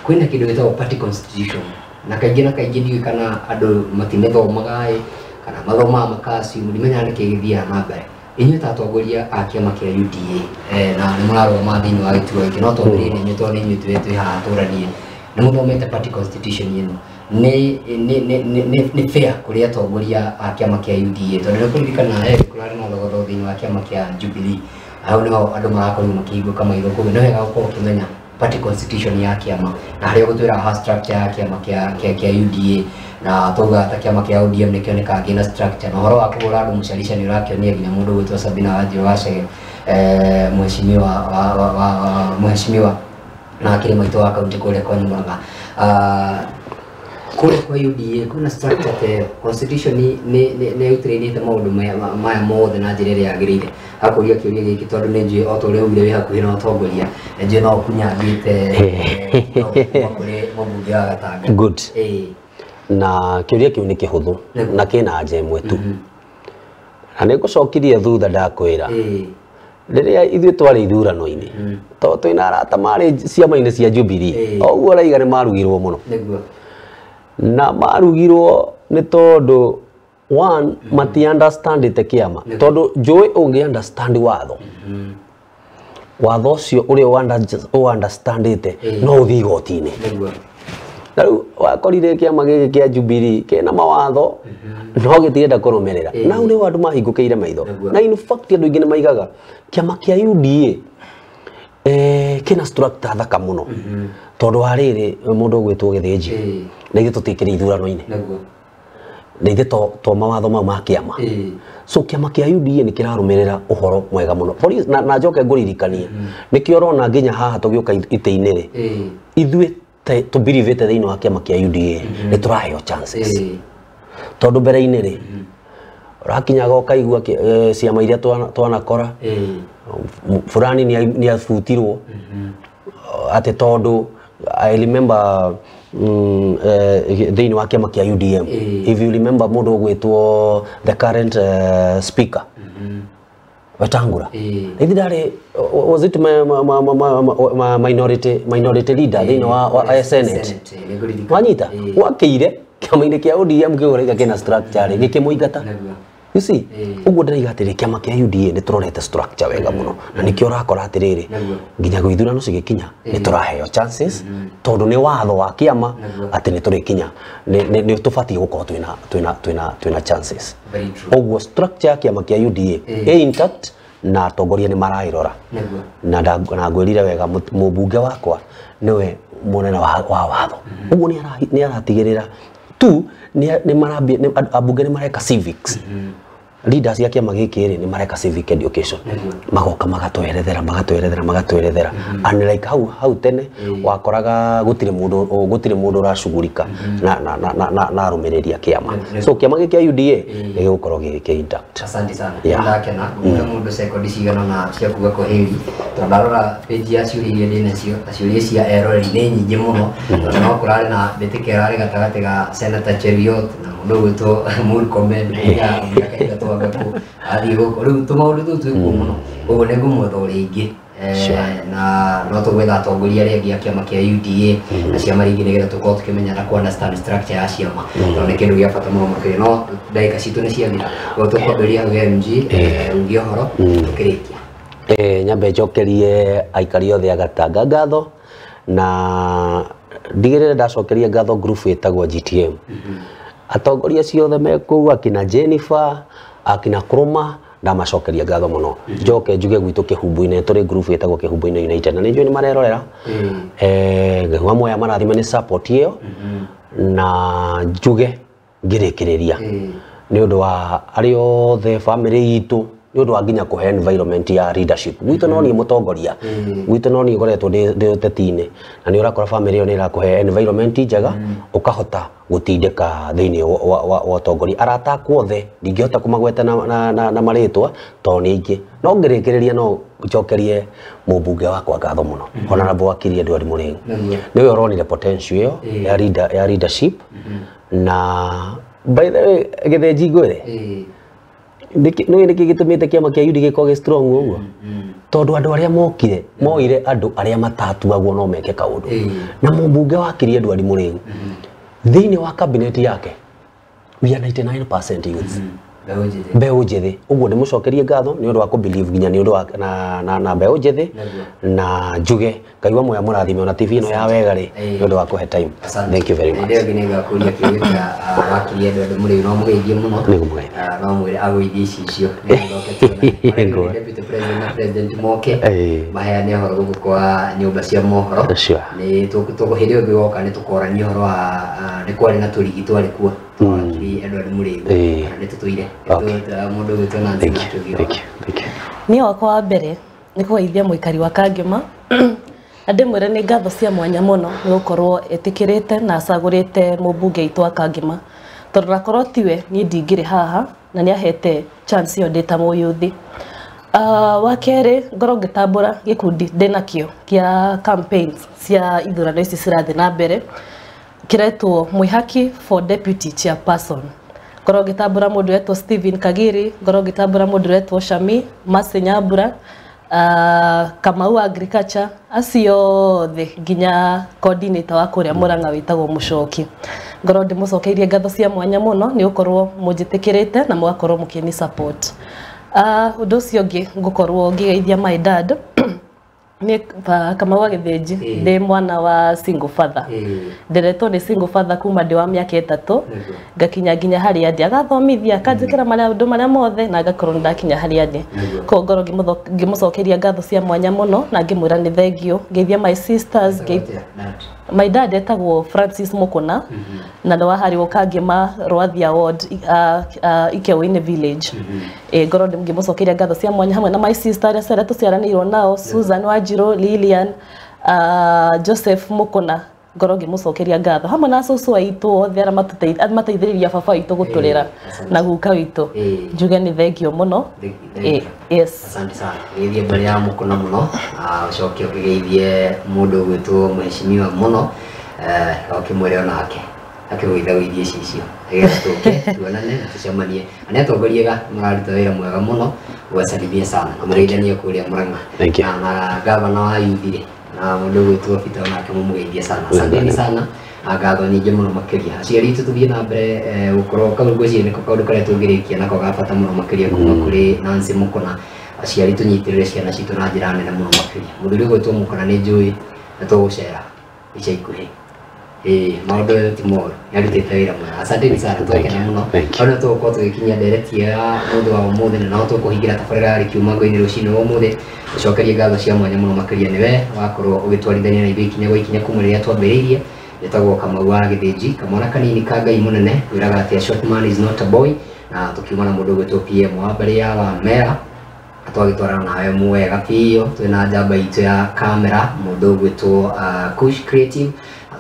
kwĩna kĩndũ gĩtagwo party constitution na kaingĩ ndiũĩ kana andũ matimĩthomaga ĩ kana mathomaga makacimu ndimenyaga nĩkĩ gĩthiaga na mbere. Inyuĩ ta atongoria a kĩama kĩa UDA na nĩ mũrarũgama thĩinĩ wa gĩturwa gĩkĩ no twambĩrĩrie na inyuĩ tondũ nĩ inyuĩ twĩ haha tũranie nĩ mũthomete party constitution ĩno nĩ fair kũrĩ atongoria a kĩama kĩa UDA tondũ nĩ kũririkana kũrarĩ na thogotho thĩinĩ wa kĩama kĩa Jubilee hau nĩho andũ marakorirwo makĩhingũka maitho koguo nĩ wega gũkorwo ũkĩmenya party constitution ya kĩama na harĩa ũgũtwĩra haha structure ya kĩama kĩa UDA na tauga ta kĩama kĩa ODM nĩkĩonekaga kĩna structure na ũhoro wa kũhũra andũ mũcarica nĩ ũrakĩonia nginya mũndũ ũgwĩtwo Sabina Wanjiru Wachege mheshimiwa na akĩrĩ maitũ wa kaunti kũrĩa kwa Murang'a. Kũrĩa kwa UDA kwĩna structure ta ĩyo constitution nĩ ĩutirĩinĩte maũndũ maya mothe na njĩra ĩrĩa yagĩrĩire. Akũria kĩũria gĩkĩ tondũ nĩ njũĩ o ta ũrĩa augire wĩ hakuhĩ na ũtongoria nĩ njũĩ no ũkunyangĩte kuma kũrĩ mũmbunge wa Gatanga. Good. Na kĩũria kĩu nĩ kĩhũthũ na kĩna anja ĩmwe tu na nĩ ngũcokirie thutha ndakwĩra rĩrĩa ithuĩ twarĩ ithurano-inĩ tondũ twĩna arata marĩ ciama-inĩ cia Jubilee o ũguo ũraiga nĩ marugirwo mũno na marugirwo nĩ tondũ one mati understandĩte kĩama tondũ njũĩ ũngĩ understand watho watho ũcio ũrĩa ũunderstandĩte no ũthiĩ igoti-inĩ. Na rĩu wakorire kĩama gĩkĩ kĩa Jubilee kĩna mawatho no gĩtirenda kũrũmĩrĩra na hau nĩho andũ mahingũkĩire maitho na in fact andũ aingĩ nĩ maigaga kĩama kĩa UDA kĩna structure thaka mũno tondũ wa rĩrĩ mũndũ ũgwĩtwo Gĩthĩnji na ithuĩ tũtiĩkĩrĩ ithurano-inĩ na ithuĩ to mawatho mau ma kĩama so kĩama kĩa UDA nĩ kĩrarũmĩrĩra ũhoro mwega mũno na njoke ngũririkanie nĩkĩo ũrona nginya haha tũgĩũka itĩ-inĩ rĩ ithuĩ tũbirivĩte thĩinĩ wa kĩama kĩa UDA nĩ tũraheo chances tondũ mbere-inĩ rĩ ũrakinyaga ũkaigua ciama iria twanakora fulani nĩ abutirwo atĩ tondũ I remember thĩinĩ wa kĩama kĩa UDM if you remember mũndũ ũgwĩtwo the current speaker Wetangula ithi ndarĩ was it minority leader thĩinĩ wa Senate wanyita wakĩire kĩama-inĩ kĩa ODM kĩũraiga kĩna structure rĩ gĩkĩmũingata. You see ũguo ndĩraiga atĩrĩ kĩama kĩa UDA nĩ tũrorete structure wega mũno na nĩkĩo ũrakora atĩrĩrĩ nginya gwĩthurano cigĩkinya nĩ tũraheo chances tondũ nĩ watho wa kĩama atĩ nĩ tũrĩkinya nĩ tũbatiĩ gũkorwo twĩna chances. Ũguo structure ya kĩama kĩa UDA ĩ intact na atongoria nĩ maraĩrora na ngwĩrire wega mũmbunge wakwa nĩwe mũnene wa watho ũguo nĩ aratigĩrĩra tu ambunge nĩ mareka civics leaders ya kĩama gĩkĩ rĩ nĩ mareka civic education magoka magatwerethera and like hau tene wakoraga gũtirĩ mũndũ ũracugurika na arũmĩrĩri a kĩama so kĩama gĩkĩ kĩa UDA nĩ gĩgũkorwo gĩ intact. Asante sana ndakena ngũhe mũndũ sekondi cigana na cia kuga kwaheri tondũ ndarora page ya ciũria iria ndĩ nacio na ciũria cia eroreri nĩ nyingĩ mũno tondũ no kũrarĩ na mbĩtĩka ĩrarĩ gatagatĩ ga Senator Cheruiyot na mũndũ ũgwĩtwo Murkomen ya mĩaka ĩtatũ athiĩ gũkũ rĩu tũmaũndũ tũu twĩkuo mũno koguo nĩ ngũmwetha o rĩngĩ na no tũgwetha atongoria arĩa angĩ a kĩama kĩa UDA na ciama rĩngĩ nĩgetha tũkorwo tũkĩmenya na kũ understand structure ya ciama tondũ nĩ kĩndũ gĩa bata mũno makĩria no ndagĩka citũ nĩ ciathira koguo tũkwambĩrĩria hau MG uge ũhoro tũkĩrĩkia. Nyambe njokerie aikari othe a Gatanga ngatho na ndigĩrĩre ndacokeria ngatho group ĩtagwo GTM atongoria ciothe me kũu akina Jennifer akina Kroma ndamacokeria ngatho mũno njoke njuge gwitũ Kĩhumbu-inĩ tũrĩ group ĩtagwo Kĩhumbu-inĩ United na nĩ njũĩ nĩ marerorera Ngai wa muoya marathime nĩ support ĩyo na njuge Ngĩrĩkĩrĩria nĩ ũndũ wa arĩa othe family itũ, nĩ ũndũ wa nginya kũhe environment ya leadership gwitũ, no niĩ mũtongoria gwitũ, no niĩ ngoretwo ndĩ ũteti-inĩ, na nĩ ũrakora family ĩyo nĩ ĩrakũhe environment njega, ũkahota gũtindĩka thĩinĩ wa ũtongoria. Arata akwa othe ndingĩhota kũmagweta na marĩtwa tondũ nĩ aingĩ, no ngĩrĩkĩrĩria no njokerie mũmbunge wakwa ngatho mũno, Honorable Wakiri Edward Mũrĩng'u, nĩwe ũronire potential ĩyo ya leadership. Na by the way, Gĩthĩnji, ngwĩre nĩũĩ nĩkĩ gĩtũmĩte kĩama kĩa UD gĩkorwo gĩ strong ũguo? Tondũ andũ arĩa mokire moire andũ arĩa matatuagwo no meke kaũndũ, na mũmbunge Wakiri Edward Mũrĩng'u thĩinĩ wa cabinet yake we are 99% youths, mbeũ njĩthĩ. Ũguo ndĩmũcokerie ngatho nĩ ũndũ wa kũ believe nginya nĩ ũndũ wa na mbeũ njĩthĩ, na njuge Ngai wa muoya mũrathime ona TV ĩno ya Wega rĩ, nĩ ũndũ wa kũhe time. Thank you very much. Hĩndĩ ĩyo nĩ ngakũria kĩũria kĩa Wakiri Edward Mũrĩu, no mũgeithie mũno. Nĩngũmũgeithia. No mwĩre agũithie icicio nĩgetha oke tuonane. Deputy President na President moke maheane ũhoro gũkũ kwa nyũmba cia mohoro. Nĩ hĩndĩ ĩyo ĩngĩ nĩ tũkorania ũhoro wa nĩ kwarĩ na tũrigi twarĩ kuo twa Wakiri Edward Mũrĩu, kana nĩ tũtũire mũndũ ũgwĩtwo Nancy Natũgio. Niĩ wakwa wa mbere nĩ kũgeithia mũikari wa Kangema, na ndĩmwĩre nĩ ngatho cia mwanya mũno nĩ gũkorwo ĩtĩkĩrĩte na acagũrĩte mũmbunge witũ wa Kangema, tondũ nakorwo tiwe niĩ ndingĩrĩ haha, na nĩ ahete chance ĩyo ndĩ ta mũyuthi. Wa kerĩ, ngorwo ngĩtambũra gĩkundi ndĩnakĩo kĩa campaigns cia ithurano ici cirathiĩ na mbere, kĩretwo Mwĩhaki for Deputy Chairperson. Ngorwo ngĩtambũra mũndũ wetwo Stephen Kagiri, ngorwo ngĩtambũra mũndũ wetwo Shami Mercy Nyambura, Kamau Agriculture, acio othe nginya coordinator wa kũrĩa Murang'a wĩtagwo Mũcoki. Ngorwo ndĩmũcokeirie ngatho cia mwanya mũno nĩ gũkorwo mũnjĩtĩkĩrĩte na mũgakorwo mũkĩni support. Ũndũ ũcio ũngĩ ngũkorwo ngĩgeithia my dad nĩ Kamau wa Gĩthĩnji, ndĩ mwana wa single father, nderetwo nĩ single father kuma ndĩ wa mĩaka 3 ngakinya nginya harĩa ndĩ, agathomithia akanjĩkĩra maũndũ marĩa mothe na ngakorwo nĩ ndakinya harĩa ndĩ. Koguo ngorwo ngĩmũcokeria ngatho cia mwanya mũno na ngĩmwĩra nĩ thengiũ. Ngeithia my sisters, my dad etagwo Francis Mukuna, na nĩ wa harĩ Kangema Rwathia Ward, Ikeũ-inĩ village. Ngorwo ngĩmũcokeria ngatho cia mwanya hamwe na my sister arĩa tũciaranĩirwo nao, Susan Wanjiru, Lilian, Joseph Mukuna. Ngorwo ngĩmũcokeria ngatho hamwe na cũcũ aitũ othe arĩa mateithĩrĩria baba witũ gũtũrera na guka witũ, njuge nĩ thengio mũno. Yes, asante sana. Geithie mbere ya Mukuna mũno, ũcoke ũkĩgeithie mũndũ ũgwĩtwo mheshimiwa mũno, ũkĩmwĩre onake akĩgũitha icicio nĩgetha tũke tuonane na tũcemanie, na nĩ atongoria ega mararuta wĩra mwega mũno. Gwasalimia sana na mũgeithanie kũrĩa Murang'a na gavana wa youth rĩ, na mũndũ ũgwĩtwo Peter onake mũmũgeithie sana. Asanteni sana na ngatho nyingĩ mũno makĩria. Aciari aitũ, tũthiĩ na mbere gũkorwo kau, ngwĩciria nĩko kaũndũ karĩa tũngĩrĩkia nako ga bata mũno makĩria kuma kũrĩ Nancy Mukuna. Aciari tũnyitĩrĩre ciana citũ na njĩra nene mũno makĩria. Mũthuri ũgwĩtwo Mukuna, nĩ njũĩ nĩ tũgũcera ica ikuhĩ. Maũndũ ti moru, nĩarutĩte wĩra mwega. Asanteni sana, twakena mũno. Hau nĩho tũgũkorwo tũgĩkinyia ndereti ya mũthĩ wa ũmũthĩ, na no tũkũhingĩra tabarĩra ya Rĩkiuma Ngo-inĩ rũcinĩ rwa ũmũthĩ. Tũcokerie ngatho cia mwanya mũno makĩria nĩwe wakorwo ũgĩtwarithania na ithuĩ ikinya gwa ikinya kuma rĩrĩa twambĩrĩirie. Njĩtagwo Kamau wa Gĩthĩnji, kamwana kanini ka Ngai mũnene, wĩraga atĩ a short man is not a boy, na tũkiuma na mũndũ ũgwĩtwo PM wa mbere ya Wamera, twagĩtwarana nawe mwega biũ, twĩna njamba itũ ya kamera mũndũ ũgwĩtwo Kush Creative.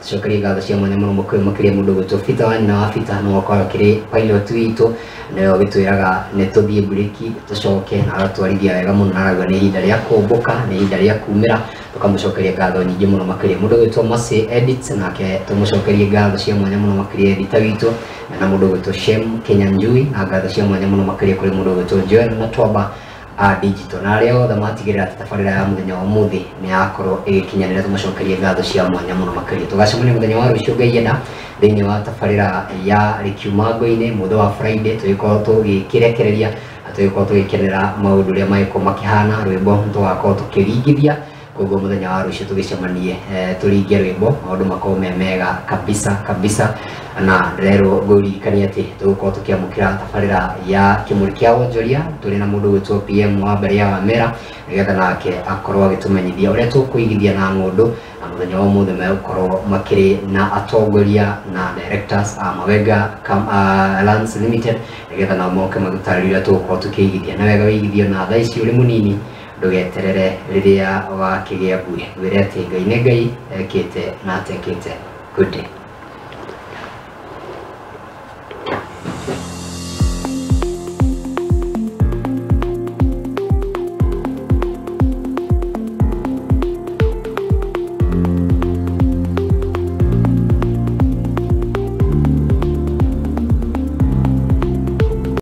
Tucokerie ngatho cia mwanya mũno makĩria mũndũ ũgwĩtwo Peter wa nyina wa Peter, no akorwo akĩrĩ pilot witũ, nĩwe ũgĩtwĩraga nĩ tũthiĩ breki tũcoke, na agatwarithia wega mũno, na arauga nĩ ihinda rĩa kũmbũka, nĩ ihinda rĩa kumĩra. Tũkamũcokeria ngatho nyingĩ mũno makĩria mũndũ ũgwĩtwo Mercy Edits, nake tũmũcokerie ngatho cia mwanya mũno makĩria editor witũ, na mũndũ ũgwĩtwo Shem Kenyanjui, na ngatho cia mwanya mũno makĩria kũrĩ mũndũ ũgwĩtwo Joel na Twamba a digital, na arĩa othe matigĩrĩra atĩ tabarĩra ya mũthenya wa ũmũthĩ nĩ yakorwo ĩgĩkinyanĩra, tũmacokerie ngatho cia mwanya mũno makĩria. Tũgacemania mũthenya wa rũciũ Ngai enda thĩinĩ wa tabarĩra ya Rĩkiuma Ngo-inĩ, mũthĩ wa Friday, tũgĩkorwo tũgĩkĩrekereria na tũgĩkorwo tũgĩkenera maũndũ ũrĩa magĩkorwo makĩhana. Rwĩmbo tũgakorwo tũkĩringithia Koguo muthenya wa rũciũ tũgĩcemanie, tũringe rwĩmbo, maũndũ makorwo me mega kabisa kabisa. Na ndĩrerwo ngũririkanie atĩ tũgũkorwo tũkĩamũkĩra tabarĩra ya kĩmũrĩ kĩa wonjoria tũrĩ na mũndũ gwĩtwo PM wa mbere ya Wamera, nĩgetha nake akorwo agĩtũmenyithia ũrĩa tũkũigithia na ng'ũndũ. Na mũthenya wa ũmũthĩ megũkorwo makĩrĩ na atongoria na directors a Mawega Lands Limited, nĩgetha nao moke magĩtarĩria ũrĩa tũgũkorwo tũkĩigithia. Na wega wĩigithio na thaa ici ũrĩ mũnini, ndũgeterere rĩrĩa wakĩgĩa mbuĩ. Ngwĩre atĩ Ngai nĩ Ngai, ekĩte na atekĩte. Good day.